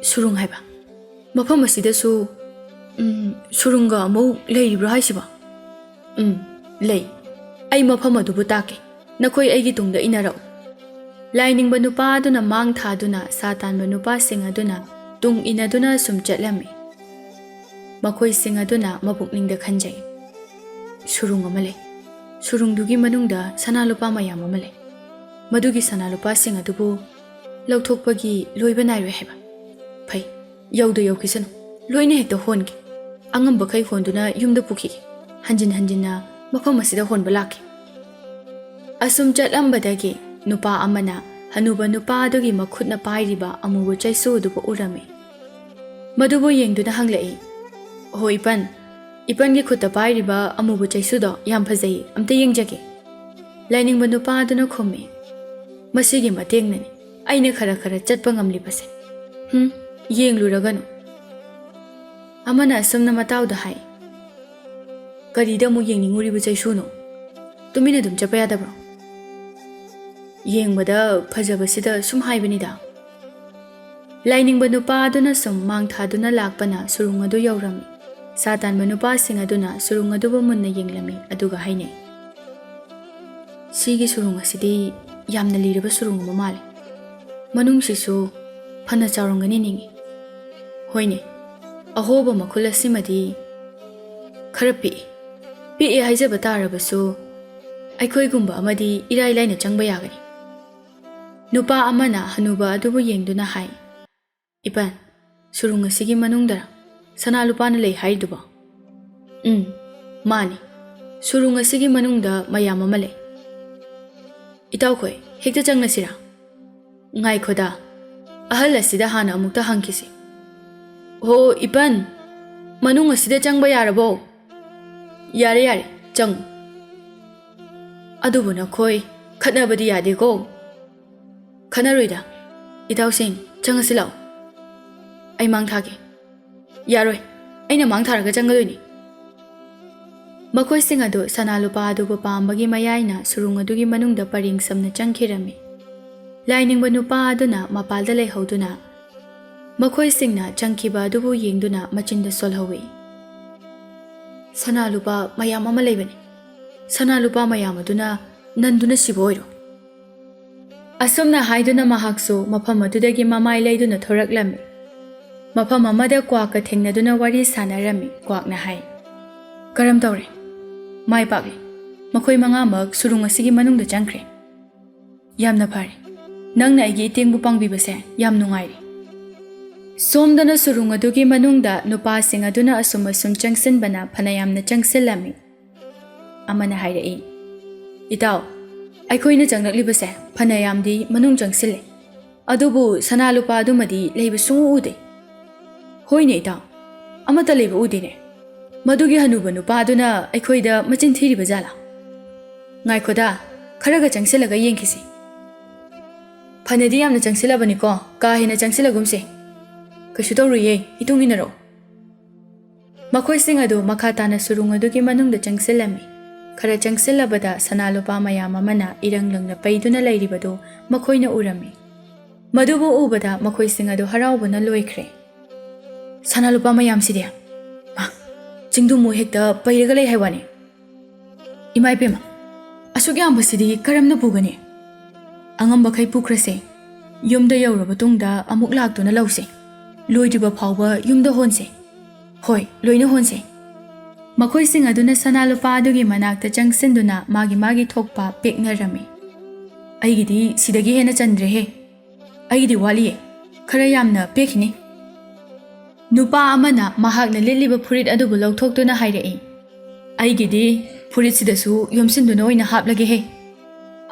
"ꯁꯨꯔꯨꯡ ꯍꯥꯏꯕ? ꯃꯐꯝ ꯑꯁꯤꯗꯁꯨ, ꯎꯝ, ꯁꯨꯔꯨꯡꯒ ꯑꯃꯨꯛ ꯂꯩꯔꯤꯕ꯭ꯔꯣ ꯍꯥꯏꯁꯤꯕꯣ?" "ꯎꯝ, ꯂꯩ꯫ ꯑꯩ ꯃꯐꯝ ꯑꯗꯨꯕꯨ ꯇꯥꯛꯀꯦ꯫ ꯅꯈꯣꯏ ꯑꯩꯒꯤ ꯇꯨꯡꯗ ꯏꯟꯅꯔꯛꯎ꯫" ꯂꯥꯏꯅꯤꯡꯕ ꯅꯨꯄꯥ ꯑꯗꯨꯅ ꯃꯥꯡ ꯊꯥꯗꯨꯅ ꯁꯥ ꯇꯥꯟꯕ ꯅꯨꯄꯥꯁꯤꯡ ꯑꯗꯨꯅ ꯇꯨꯡ ꯏꯟꯅꯗꯨꯅ ꯁꯨꯝ ꯆꯠꯂꯝꯃꯤ꯫ ꯃꯈꯣꯏꯁꯤꯡ ꯑꯗꯨꯅ ꯃꯄꯨꯛꯅꯤꯡꯗ ꯈꯟꯖꯩ, "ꯁꯨꯔꯨꯡ ꯑꯃ ꯂꯩ꯫ ꯁꯨꯔꯨꯡꯗꯨꯒꯤ ꯃꯅꯨꯡꯗ ꯁꯅꯥ ꯂꯨꯄꯥ ꯃꯌꯥꯝ ꯑꯃ ꯂꯩ꯫ ꯃꯗꯨꯒꯤ ꯁꯅꯥ ꯂꯨꯄꯥꯁꯤꯡ ꯑꯗꯨꯕꯨ ꯂꯧꯊꯣꯛꯄꯒꯤ ꯂꯣꯏꯕ ꯅꯥꯏꯔꯣꯏ ꯍꯥꯏꯕ꯫ ꯐꯩ, ꯌꯧꯗ ꯌꯧꯈꯤꯁꯅꯨ꯫ ꯂꯣꯏꯅ ꯍꯦꯛꯇ ꯍꯣꯟꯒꯦ꯫ ꯑꯉꯝꯕꯈꯩ ꯍꯣꯟꯗꯨꯅ ꯌꯨꯝꯗ ꯄꯨꯈꯤꯒꯦ꯫ ꯍꯟꯖꯤꯟ ꯍꯟꯖꯤꯟꯅ ꯃꯐꯝ ꯑꯁꯤꯗ ꯍꯣꯟꯕ ꯂꯥꯛꯀꯦ꯫" ꯑꯁꯨꯝ ꯆꯠꯂꯝꯕꯗꯒꯤ ꯅꯨꯄꯥ ꯑꯃꯅ ꯍꯅꯨꯕ ꯅꯨꯄꯥ ꯑꯗꯨꯒꯤ ꯃꯈꯨꯠꯅ ꯄꯥꯏꯔꯤꯕ ꯑꯃꯨꯕ ꯆꯩꯁꯨ ꯑꯗꯨꯕꯨ ꯎꯔꯝꯃꯤ꯫ ꯃꯗꯨꯕꯨ ꯌꯦꯡꯗꯨꯅ ꯍꯪꯂꯛꯏ, "ꯍꯣ ꯏꯄꯟ, ꯏꯄꯟꯒꯤ ꯈꯨꯠꯇ ꯄꯥꯏꯔꯤꯕ ꯑꯃꯨꯕ ꯆꯩꯁꯨꯗꯣ ꯌꯥꯝ ꯐꯖꯩ, ꯑꯝꯇ ꯌꯦꯡꯖꯒꯦ꯫" ꯂꯥꯏꯅꯤꯡꯕ ꯅꯨꯄꯥ ꯑꯗꯨꯅ ꯈꯨꯝꯃꯤ, "ꯃꯁꯤꯒꯤ ꯃꯇꯦꯡꯅꯅꯤ ꯑꯩꯅ ꯈꯔ ꯈꯔ ꯆꯠꯄ ꯉꯝꯂꯤꯕꯁꯦ꯫ ꯍꯨꯝ, ꯌꯦꯡꯂꯨꯔꯒꯅꯨ꯫" ꯑꯃꯅ ꯑꯁꯨꯝꯅ ꯃꯇꯥꯎꯗ ꯍꯥꯏ, "ꯀꯔꯤꯗ ꯑꯃꯨꯛ ꯌꯦꯡꯅꯤꯡꯉꯨꯔꯤꯕ ꯆꯩꯁꯨꯅꯣ? ꯇꯨꯃꯤꯟꯅ ꯑꯗꯨꯝ ꯆꯠꯄ ꯌꯥꯗꯕ꯭ꯔꯣ?" "ꯌꯦꯡꯕꯗ ꯐꯖꯕꯁꯤꯗ ꯁꯨꯝ ꯍꯥꯏꯕꯅꯤꯗ꯫" ꯂꯥꯏꯅꯤꯡꯕ ꯅꯨꯄꯥ ꯑꯗꯨꯅ ꯁꯨꯝ ꯃꯥꯡ ꯊꯥꯗꯨꯅ ꯂꯥꯛꯄꯅ ꯁꯨꯔꯨꯡ ꯑꯗꯨ ꯌꯧꯔꯝꯃꯤ꯫ ꯁꯥ ꯇꯥꯟꯕ ꯅꯨꯄꯥꯁꯤꯡ ꯑꯗꯨꯅ ꯁꯨꯔꯨꯡ ꯑꯗꯨꯕꯨ ꯃꯨꯟꯅ ꯌꯦꯡꯂꯝꯃꯤ, ꯑꯗꯨꯒ ꯍꯥꯏꯅꯩ, "ꯁꯤꯒꯤ ꯁꯨꯔꯨꯡ ꯑꯁꯤꯗꯤ ꯌꯥꯝꯅ ꯂꯤꯔꯕ ꯁꯨꯔꯨꯡ ꯑꯃ ꯃꯥꯜꯂꯤ꯫ ꯃꯅꯨꯡꯁꯤꯁꯨ ꯐꯅ ꯆꯥꯎꯔꯝꯒꯅꯤ ꯅꯤꯡꯏ꯫ ꯍꯣꯏꯅꯦ, ꯑꯍꯣꯕ ꯃꯈꯨꯜ ꯑꯁꯤꯃꯗꯤ ꯈꯔ ꯄꯤꯛꯏ꯫ ꯄꯤꯛꯑꯦ ꯍꯥꯏꯖꯕ ꯇꯥꯔꯕꯁꯨ ꯑꯩꯈꯣꯏꯒꯨꯝꯕ ꯑꯃꯗꯤ ꯏꯔꯥꯏ ꯂꯥꯏꯅ ꯆꯪꯕ ꯌꯥꯒꯅꯤ꯫" ꯅꯨꯄꯥ ꯑꯃꯅ ꯍꯅꯨꯕ ꯑꯗꯨꯕꯨ ꯌꯦꯡꯗꯨꯅ ꯍꯥꯏ, "ꯏꯄꯟ, ꯁꯨꯔꯨꯡ ꯑꯁꯤꯒꯤ ꯃꯅꯨꯡꯗꯔ ꯁꯅꯥ ꯂꯨꯄꯥꯅ ꯂꯩ ꯍꯥꯏꯔꯤꯗꯨꯕꯣ?" "ꯎꯝ, ꯃꯥꯅꯤ꯫ ꯁꯨꯔꯨꯡ ꯑꯁꯤꯒꯤ ꯃꯅꯨꯡꯗ ꯃꯌꯥꯝ ꯑꯃ ꯂꯩ꯫ ꯏꯇꯥꯎꯈꯣꯏ, ꯍꯦꯛꯇ ꯆꯪꯂꯁꯤꯔꯥ?" "ꯉꯥꯏꯈꯣꯗ, ꯑꯍꯜ ꯑꯁꯤꯗ ꯍꯥꯟꯅ ꯑꯃꯨꯛꯇ ꯍꯪꯈꯤꯁꯤ꯫ ꯍꯣ ꯏꯄꯟ, ꯃꯅꯨꯡ ꯑꯁꯤꯗ ꯆꯪꯕ ꯌꯥꯔꯕꯣ?" "ꯌꯥꯔꯦ, ꯌꯥꯔꯦ, ꯆꯪꯉꯨ꯫ ꯑꯗꯨꯕꯨ ꯅꯈꯣꯏ ꯈꯠꯅꯕꯗꯤ ꯌꯥꯗꯦꯀꯣ꯫" "ꯈꯠꯅꯔꯣꯏꯗ꯫ ꯏꯇꯥꯎꯁꯤꯡ, ꯆꯪꯉꯁꯤ ꯂꯥꯛꯑꯣ꯫ ꯑꯩ ꯃꯥꯡ ꯊꯥꯒꯦ꯫" "ꯌꯥꯔꯣꯏ, ꯑꯩꯅ ꯃꯥꯡ ꯊꯥꯔꯒ ꯆꯪꯒꯗꯣꯏꯅꯤ꯫" ꯃꯈꯣꯏꯁꯤꯡ ꯑꯗꯨ ꯁꯅꯥ ꯂꯨꯄꯥ ꯑꯗꯨꯕꯨ ꯄꯥꯝꯕꯒꯤ ꯃꯌꯥꯏꯅ ꯁꯨꯔꯨꯡ ꯑꯗꯨꯒꯤ ꯃꯅꯨꯡꯗ ꯄꯔꯦꯡ ꯁꯝꯅ ꯆꯪꯈꯤꯔꯝꯃꯤ꯫ ꯂꯥꯏꯅꯤꯡꯕ ꯅꯨꯄꯥ ꯑꯗꯨꯅ ꯃꯄꯥꯜꯗ ꯂꯩꯍꯧꯗꯨꯅ ꯃꯈꯣꯏꯁꯤꯡꯅ ꯆꯪꯈꯤꯕ ꯑꯗꯨꯕꯨ ꯌꯦꯡꯗꯨꯅ ꯃꯆꯤꯟꯗ ꯁꯣꯜꯍꯧꯏ꯫ "ꯁꯅꯥ ꯂꯨꯄꯥ ꯃꯌꯥꯝ ꯑꯃ ꯂꯩꯕꯅꯤ꯫ ꯁꯅꯥ ꯂꯨꯄꯥ ꯃꯌꯥꯝ ꯑꯗꯨꯅ ꯅꯟꯗꯨꯅ ꯁꯤꯕ ꯑꯣꯏꯔꯣ꯫" ꯑꯁꯨꯝꯅ ꯍꯥꯏꯗꯨꯅ ꯃꯍꯥꯛꯁꯨ ꯃꯐꯝ ꯑꯗꯨꯗꯒꯤ ꯃꯃꯥꯏ ꯂꯩꯗꯨꯅ ꯊꯣꯔꯛꯂꯝꯃꯤ꯫ ꯃꯐꯝ ꯑꯃꯗ ꯀ꯭ꯋꯥꯛꯀ ꯊꯦꯡꯅꯗꯨꯅ ꯋꯥꯔꯤ ꯁꯥꯟꯅꯔꯝꯃꯤ꯫ ꯀ꯭ꯋꯥꯛꯅ ꯍꯥꯏ, "ꯀꯔꯝ ꯇꯧꯔꯦ?" "ꯃꯥꯏ ꯄꯥꯛꯂꯦ꯫ ꯃꯈꯣꯏ ꯃꯉꯥꯃꯛ ꯁꯨꯔꯨꯡ ꯑꯁꯤꯒꯤ ꯃꯅꯨꯡꯗ ꯆꯪꯈ꯭ꯔꯦ꯫" "ꯌꯥꯝꯅ ꯐꯔꯦ꯫ ꯅꯪꯅ ꯑꯩꯒꯤ ꯏꯇꯦꯡꯕꯨ ꯄꯥꯡꯕꯤꯕꯁꯦ ꯌꯥꯝ ꯅꯨꯡꯉꯥꯏꯔꯦ꯫" ꯁꯣꯝꯗꯅ ꯁꯨꯔꯨꯡ ꯑꯗꯨꯒꯤ ꯃꯅꯨꯡꯗ ꯅꯨꯄꯥꯁꯤꯡ ꯑꯗꯨꯅ ꯑꯁꯨꯝ ꯑꯁꯨꯝ ꯆꯪꯁꯤꯟꯕꯅ ꯐꯅꯌꯥꯝꯅ ꯆꯪꯁꯤꯜꯂꯝꯃꯤ꯫ ꯑꯃꯅ ꯍꯥꯏꯔꯛꯏ, "ꯏꯇꯥꯎ, ꯑꯩꯈꯣꯏꯅ ꯆꯪꯂꯛꯂꯤꯕꯁꯦ ꯐꯅꯌꯥꯝꯗꯤ ꯃꯅꯨꯡ ꯆꯪꯁꯤꯜꯂꯦ, ꯑꯗꯨꯕꯨ ꯁꯅꯥ ꯂꯨꯄꯥ ꯑꯗꯨꯃꯗꯤ ꯂꯩꯕ ꯁꯨꯡꯎ ꯎꯗꯦ꯫ ꯍꯣꯏꯅꯦ ꯏꯇꯥꯎ, ꯑꯃꯠꯇ ꯂꯩꯕ ꯎꯗꯦꯅꯦ꯫ ꯃꯗꯨꯒꯤ ꯍꯅꯨꯕ ꯅꯨꯄꯥꯗꯨꯅ ꯑꯩꯈꯣꯏꯗ ꯃꯆꯤꯟ ꯊꯤꯔꯤꯕ ꯖꯥꯠꯂꯥ? ꯉꯥꯏꯈꯣꯗ, ꯈꯔꯒ ꯆꯪꯁꯤꯜꯂꯒ ꯌꯦꯡꯈꯤꯁꯤ꯫ ꯐꯅꯗꯤ ꯌꯥꯝꯅ ꯆꯪꯁꯤꯜꯂꯕꯅꯤꯀꯣ, ꯀꯥ ꯍꯦꯟꯅ ꯆꯪꯁꯤꯜꯂꯒꯨꯝꯁꯦ꯫ ꯀꯩꯁꯨ ꯇꯧꯔꯨꯏꯌꯦ, ꯏꯇꯨꯡ ꯏꯟꯅꯔꯛꯑꯣ꯫ ꯃꯈꯣꯏꯁꯤꯡ ꯑꯗꯨ ꯃꯈꯥ ꯇꯥꯅ ꯁꯨꯔꯨꯡ ꯑꯗꯨꯒꯤ ꯃꯅꯨꯡꯗ ꯆꯪꯁꯤꯜꯂꯝꯃꯤ꯫ ꯈꯔ ꯆꯪꯁꯤꯜꯂꯕꯗ ꯁꯅꯥ ꯂꯨꯄꯥ ꯃꯌꯥꯝ ꯑꯃꯅ ꯏꯔꯪ ꯂꯪꯅ ꯄꯩꯗꯨꯅ ꯂꯩꯔꯤꯕꯗꯨ ꯃꯈꯣꯏꯅ ꯎꯔꯝꯃꯤ꯫ ꯃꯗꯨꯕꯨ ꯎꯕꯗ ꯃꯈꯣꯏꯁꯤꯡ ꯑꯗꯨ ꯍꯔꯥꯎꯕꯅ ꯂꯣꯏꯈ꯭ꯔꯦ꯫ "ꯁꯅꯥ ꯂꯨꯄꯥ ꯃꯌꯥꯝꯁꯤꯗꯤ! ꯃꯥ, ꯆꯤꯡꯗꯨ ꯃꯣꯏ ꯍꯦꯛꯇ ꯄꯩꯔꯒ ꯂꯩ ꯍꯥꯏ ꯋꯥꯅꯤ꯫ ꯏꯃꯥ ꯏꯄꯦꯝꯃ, ꯑꯁꯨꯛ ꯌꯥꯝꯕꯁꯤꯗꯤ ꯀꯔꯝꯅ ꯄꯨꯒꯅꯤ? ꯑꯉꯝꯕꯈꯩ ꯄꯨꯈ꯭ꯔꯁꯦ꯫ ꯌꯨꯝꯗ ꯌꯧꯔꯕ ꯇꯨꯡꯗ ꯑꯃꯨꯛ ꯂꯥꯛꯇꯨꯅ ꯂꯧꯁꯦ꯫ ꯂꯣꯏꯗ꯭ꯔꯤꯕ ꯐꯥꯎꯕ ꯌꯨꯝꯗ ꯍꯣꯟꯁꯦ꯫ ꯍꯣꯏ, ꯂꯣꯏꯅ ꯍꯣꯟꯁꯦ꯫" ꯃꯈꯣꯏꯁꯤꯡ ꯑꯗꯨꯅ ꯁꯅꯥ ꯂꯨꯄꯥ ꯑꯗꯨꯒꯤ ꯃꯅꯥꯛꯇ ꯆꯪꯁꯤꯟꯗꯨꯅ ꯃꯥꯒꯤ ꯃꯥꯒꯤ ꯊꯣꯛꯄ ꯄꯦꯛꯅꯔꯝꯃꯤ꯫ "ꯑꯩꯒꯤꯗꯤ ꯁꯤꯗꯒꯤ ꯍꯦꯟꯅ ꯆꯟꯗ꯭ꯔꯦꯍꯦ꯫ ꯑꯩꯒꯤꯗꯤ ꯋꯥꯠꯂꯤꯌꯦ꯫ ꯈꯔ ꯌꯥꯝꯅ ꯄꯦꯛꯈꯤꯅꯤ꯫" ꯅꯨꯄꯥ ꯑꯃꯅ ꯃꯍꯥꯛꯅ ꯂꯤꯠꯂꯤꯕ ꯐꯨꯔꯤꯠ ꯑꯗꯨꯕꯨ ꯂꯧꯊꯣꯛꯇꯨꯅ ꯍꯥꯏꯔꯛꯏ, "ꯑꯩꯒꯤꯗꯤ ꯐꯨꯔꯤꯠꯁꯤꯗꯁꯨ ꯌꯣꯝꯁꯤꯟꯗꯨꯅ ꯑꯣꯏꯅ ꯍꯥꯞꯂꯒꯦꯍꯦ꯫"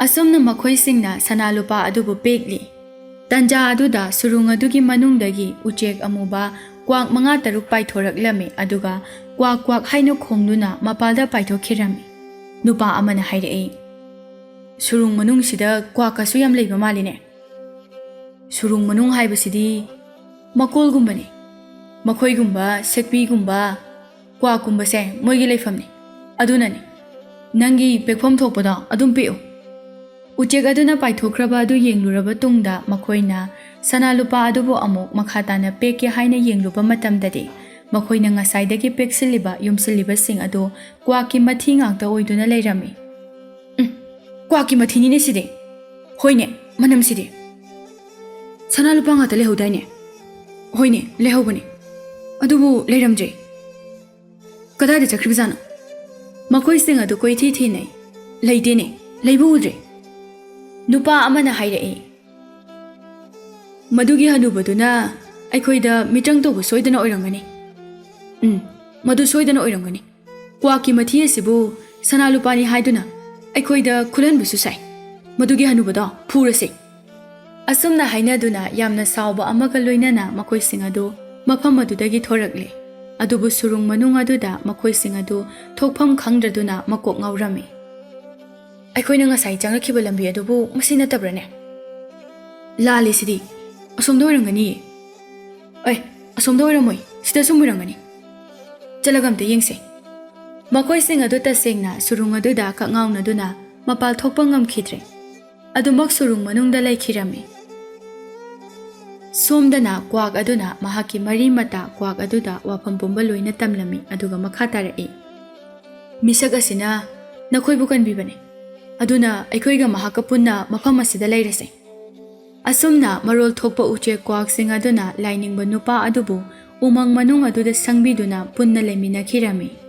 ꯑꯁꯨꯝꯅ ꯃꯈꯣꯏꯁꯤꯡꯅ ꯁꯅꯥ ꯂꯨꯄꯥ ꯑꯗꯨꯕꯨ ꯄꯦꯛꯂꯤ꯫ ꯇꯟꯖꯥ ꯑꯗꯨꯗ ꯁꯨꯔꯨꯡ ꯑꯗꯨꯒꯤ ꯃꯅꯨꯡꯗꯒꯤ ꯎꯆꯦꯛ ꯑꯃꯨꯕ ꯀ꯭ꯋꯥꯛ ꯃꯉꯥ ꯇꯔꯨꯛ ꯄꯥꯏꯊꯣꯔꯛꯂꯝꯃꯤ, ꯑꯗꯨꯒ ꯀ꯭ꯋꯥꯛ ꯀ꯭ꯋꯥꯛ ꯍꯥꯏꯅ ꯈꯣꯡꯗꯨꯅ ꯃꯄꯥꯜꯗ ꯄꯥꯏꯊꯣꯛꯈꯤꯔꯝꯃꯤ꯫ ꯅꯨꯄꯥ ꯑꯃꯅ ꯍꯥꯏꯔꯛꯏ, "ꯁꯨꯔꯨꯡ ꯃꯅꯨꯡꯁꯤꯗ ꯀ꯭ꯋꯥꯛꯀꯁꯨ ꯌꯥꯝ ꯂꯩꯕ ꯃꯥꯜꯂꯤꯅꯦ꯫" ꯁꯨꯔꯨꯡ ꯃꯅꯨꯡ ꯍꯥꯏꯕꯁꯤꯗꯤ ꯃꯀꯣꯜꯒꯨꯝꯕꯅꯤ꯫ ꯃꯈꯣꯏꯒꯨꯝꯕ, ꯁꯦꯛꯄꯤꯒꯨꯝꯕ, ꯀ꯭ꯋꯥꯛꯀꯨꯝꯕꯁꯦ ꯃꯣꯏꯒꯤ ꯂꯩꯐꯝꯅꯤ꯫ ꯑꯗꯨꯅꯅꯤ꯫ ꯅꯪꯒꯤ ꯄꯦꯛꯐꯝ ꯊꯣꯛꯄꯗꯣ ꯑꯗꯨꯝ ꯄꯦꯛꯎ꯫ ꯎꯆꯦꯛ ꯑꯗꯨꯅ ꯄꯥꯏꯊꯣꯛꯈ꯭ꯔꯕ ꯑꯗꯨ ꯌꯦꯡꯂꯨꯔꯕ ꯇꯨꯡꯗ ꯃꯈꯣꯏꯅ ꯁꯅꯥ ꯂꯨꯄꯥ ꯑꯗꯨꯕꯨ ꯑꯃꯨꯛ ꯃꯈꯥ ꯇꯥꯅ ꯄꯦꯛꯀꯦ ꯍꯥꯏꯅ ꯌꯦꯡꯂꯨꯕ ꯃꯇꯝꯗꯗꯤ ꯃꯈꯣꯏꯅ ꯉꯁꯥꯏꯗꯒꯤ ꯄꯦꯛꯁꯤꯜꯂꯤꯕ ꯌꯣꯝꯁꯤꯜꯂꯤꯕꯁꯤꯡ ꯑꯗꯨ ꯀ꯭ꯋꯥꯛꯀꯤ ꯃꯊꯤ ꯉꯥꯛꯇ ꯑꯣꯏꯗꯨꯅ ꯂꯩꯔꯝꯃꯤ꯫ "ꯎꯝ, ꯀ꯭ꯋꯥꯛꯀꯤ ꯃꯊꯤꯅꯤꯅꯦ ꯁꯤꯗꯤ꯫ ꯍꯣꯏꯅꯦ, ꯃꯅꯝꯁꯤꯗꯤ꯫ ꯁꯅꯥ ꯂꯨꯄꯥ ꯉꯥꯛꯇ ꯂꯩꯍꯧꯗꯥꯏꯅꯦ?" "ꯍꯣꯏꯅꯦ, ꯂꯩꯍꯧꯕꯅꯦ꯫ ꯑꯗꯨꯕꯨ ꯂꯩꯔꯝꯗ꯭ꯔꯦ꯫ ꯀꯗꯥꯏꯗ ꯆꯠꯈ꯭ꯔꯤꯕꯖꯥꯠꯅꯣ?" ꯃꯈꯣꯏꯁꯤꯡ ꯑꯗꯨ ꯀꯣꯏꯊꯤ ꯊꯤꯅꯩ꯫ "ꯂꯩꯇꯦꯅꯦ, ꯂꯩꯕ ꯎꯗ꯭ꯔꯦ꯫" ꯅꯨꯄꯥ ꯑꯃꯅ ꯍꯥꯏꯔꯛꯏ, "ꯃꯗꯨꯒꯤ ꯍꯅꯨꯕꯗꯨꯅ ꯑꯩꯈꯣꯏꯗ ꯃꯤꯇ꯭ꯔꯪ ꯇꯧꯕ ꯁꯣꯏꯗꯅ ꯑꯣꯏꯔꯝꯒꯅꯤ꯫ ꯎꯝ, ꯃꯗꯨ ꯁꯣꯏꯗꯅ ꯑꯣꯏꯔꯝꯒꯅꯤ꯫ ꯀ꯭ꯋꯥꯛꯀꯤ ꯃꯊꯤ ꯑꯁꯤꯕꯨ ꯁꯅꯥ ꯂꯨꯄꯥꯅꯤ ꯍꯥꯏꯗꯨꯅ ꯑꯩꯈꯣꯏꯗ ꯈꯨꯜꯍꯟꯕꯁꯨ ꯁꯥꯏ꯫ "ꯃꯗꯨꯒꯤ ꯍꯅꯨꯕꯗꯣ ꯐꯨꯔꯁꯤ!" ꯑꯁꯨꯝꯅ ꯍꯥꯏꯅꯗꯨꯅ ꯌꯥꯝꯅ ꯁꯥꯎꯕ ꯑꯃꯒ ꯂꯣꯏꯅꯅ ꯃꯈꯣꯏꯁꯤꯡ ꯑꯗꯨ ꯃꯐꯝ ꯑꯗꯨꯗꯒꯤ ꯊꯣꯔꯛꯂꯦ꯫ ꯑꯗꯨꯕꯨ ꯁꯨꯔꯨꯡ ꯃꯅꯨꯡ ꯑꯗꯨꯗ ꯃꯈꯣꯏꯁꯤꯡ ꯑꯗꯨ ꯊꯣꯛꯐꯝ ꯈꯪꯗ꯭ꯔꯗꯨꯅ ꯃꯀꯣꯛ ꯉꯥꯎꯔꯝꯃꯤ꯫ "ꯑꯩꯈꯣꯏꯅ ꯉꯁꯥꯏ ꯆꯪꯂꯛꯈꯤꯕ ꯂꯝꯕꯤ ꯑꯗꯨꯕꯨ ꯃꯁꯤ ꯅꯠꯇꯕ꯭ꯔꯅꯦ? ꯂꯥꯜꯂꯤ ꯁꯤꯗꯤ꯫ ꯑꯁꯣꯝꯗ ꯑꯣꯏꯔꯝꯒꯅꯤꯌꯦ꯫ ꯑꯦ, ꯑꯁꯣꯝꯗ ꯑꯣꯏꯔꯝꯃꯣꯏ, ꯁꯤꯗ ꯁꯨꯝ ꯑꯣꯏꯔꯝꯒꯅꯤ꯫ ꯆꯠꯂꯒ ꯑꯝꯇ ꯌꯦꯡꯁꯦ꯫" ꯃꯈꯣꯏꯁꯤꯡ ꯑꯗꯨ ꯇꯁꯦꯡꯅ ꯁꯨꯔꯨꯡ ꯑꯗꯨꯗ ꯀꯛꯉꯥꯎꯅꯗꯨꯅ ꯃꯄꯥꯜ ꯊꯣꯛꯄ ꯉꯝꯈꯤꯗ꯭ꯔꯦ꯫ ꯑꯗꯨꯃꯛ ꯁꯨꯔꯨꯡ ꯃꯅꯨꯡꯗ ꯂꯩꯈꯤꯔꯝꯃꯤ꯫ ꯁꯣꯝꯗꯅ ꯀ꯭ꯋꯥꯛ ꯑꯗꯨꯅ ꯃꯍꯥꯛꯀꯤ ꯃꯔꯤ ꯃꯇꯥ ꯀ꯭ꯋꯥꯛ ꯑꯗꯨꯗ ꯋꯥꯐꯝ ꯄꯨꯝꯕ ꯂꯣꯏꯅ ꯇꯝꯂꯝꯃꯤ, ꯑꯗꯨꯒ ꯃꯈꯥ ꯇꯥꯔꯛꯏ, "ꯃꯤꯁꯛ ꯑꯁꯤꯅ ꯅꯈꯣꯏꯕꯨ ꯀꯟꯕꯤꯕꯅꯤ, ꯑꯗꯨꯅ ꯑꯩꯈꯣꯏꯒ ꯃꯍꯥꯛꯀ ꯄꯨꯟꯅ ꯃꯐꯝ ꯑꯁꯤꯗ ꯂꯩꯔꯁꯦ꯫" ꯑꯁꯨꯝꯅ ꯃꯔꯣꯜ ꯊꯣꯛꯄ ꯎꯆꯦꯛ ꯀ꯭ꯋꯥꯛꯁꯤꯡ ꯑꯗꯨꯅ ꯂꯥꯏꯅꯤꯡꯕ ꯅꯨꯄꯥ ꯑꯗꯨꯕꯨ ꯎꯃꯪ ꯃꯅꯨꯡ ꯑꯗꯨꯗ ꯁꯪꯕꯤꯗꯨꯅ ꯄꯨꯟꯅ ꯂꯩꯃꯤꯟꯅꯈꯤꯔꯝꯃꯤ꯫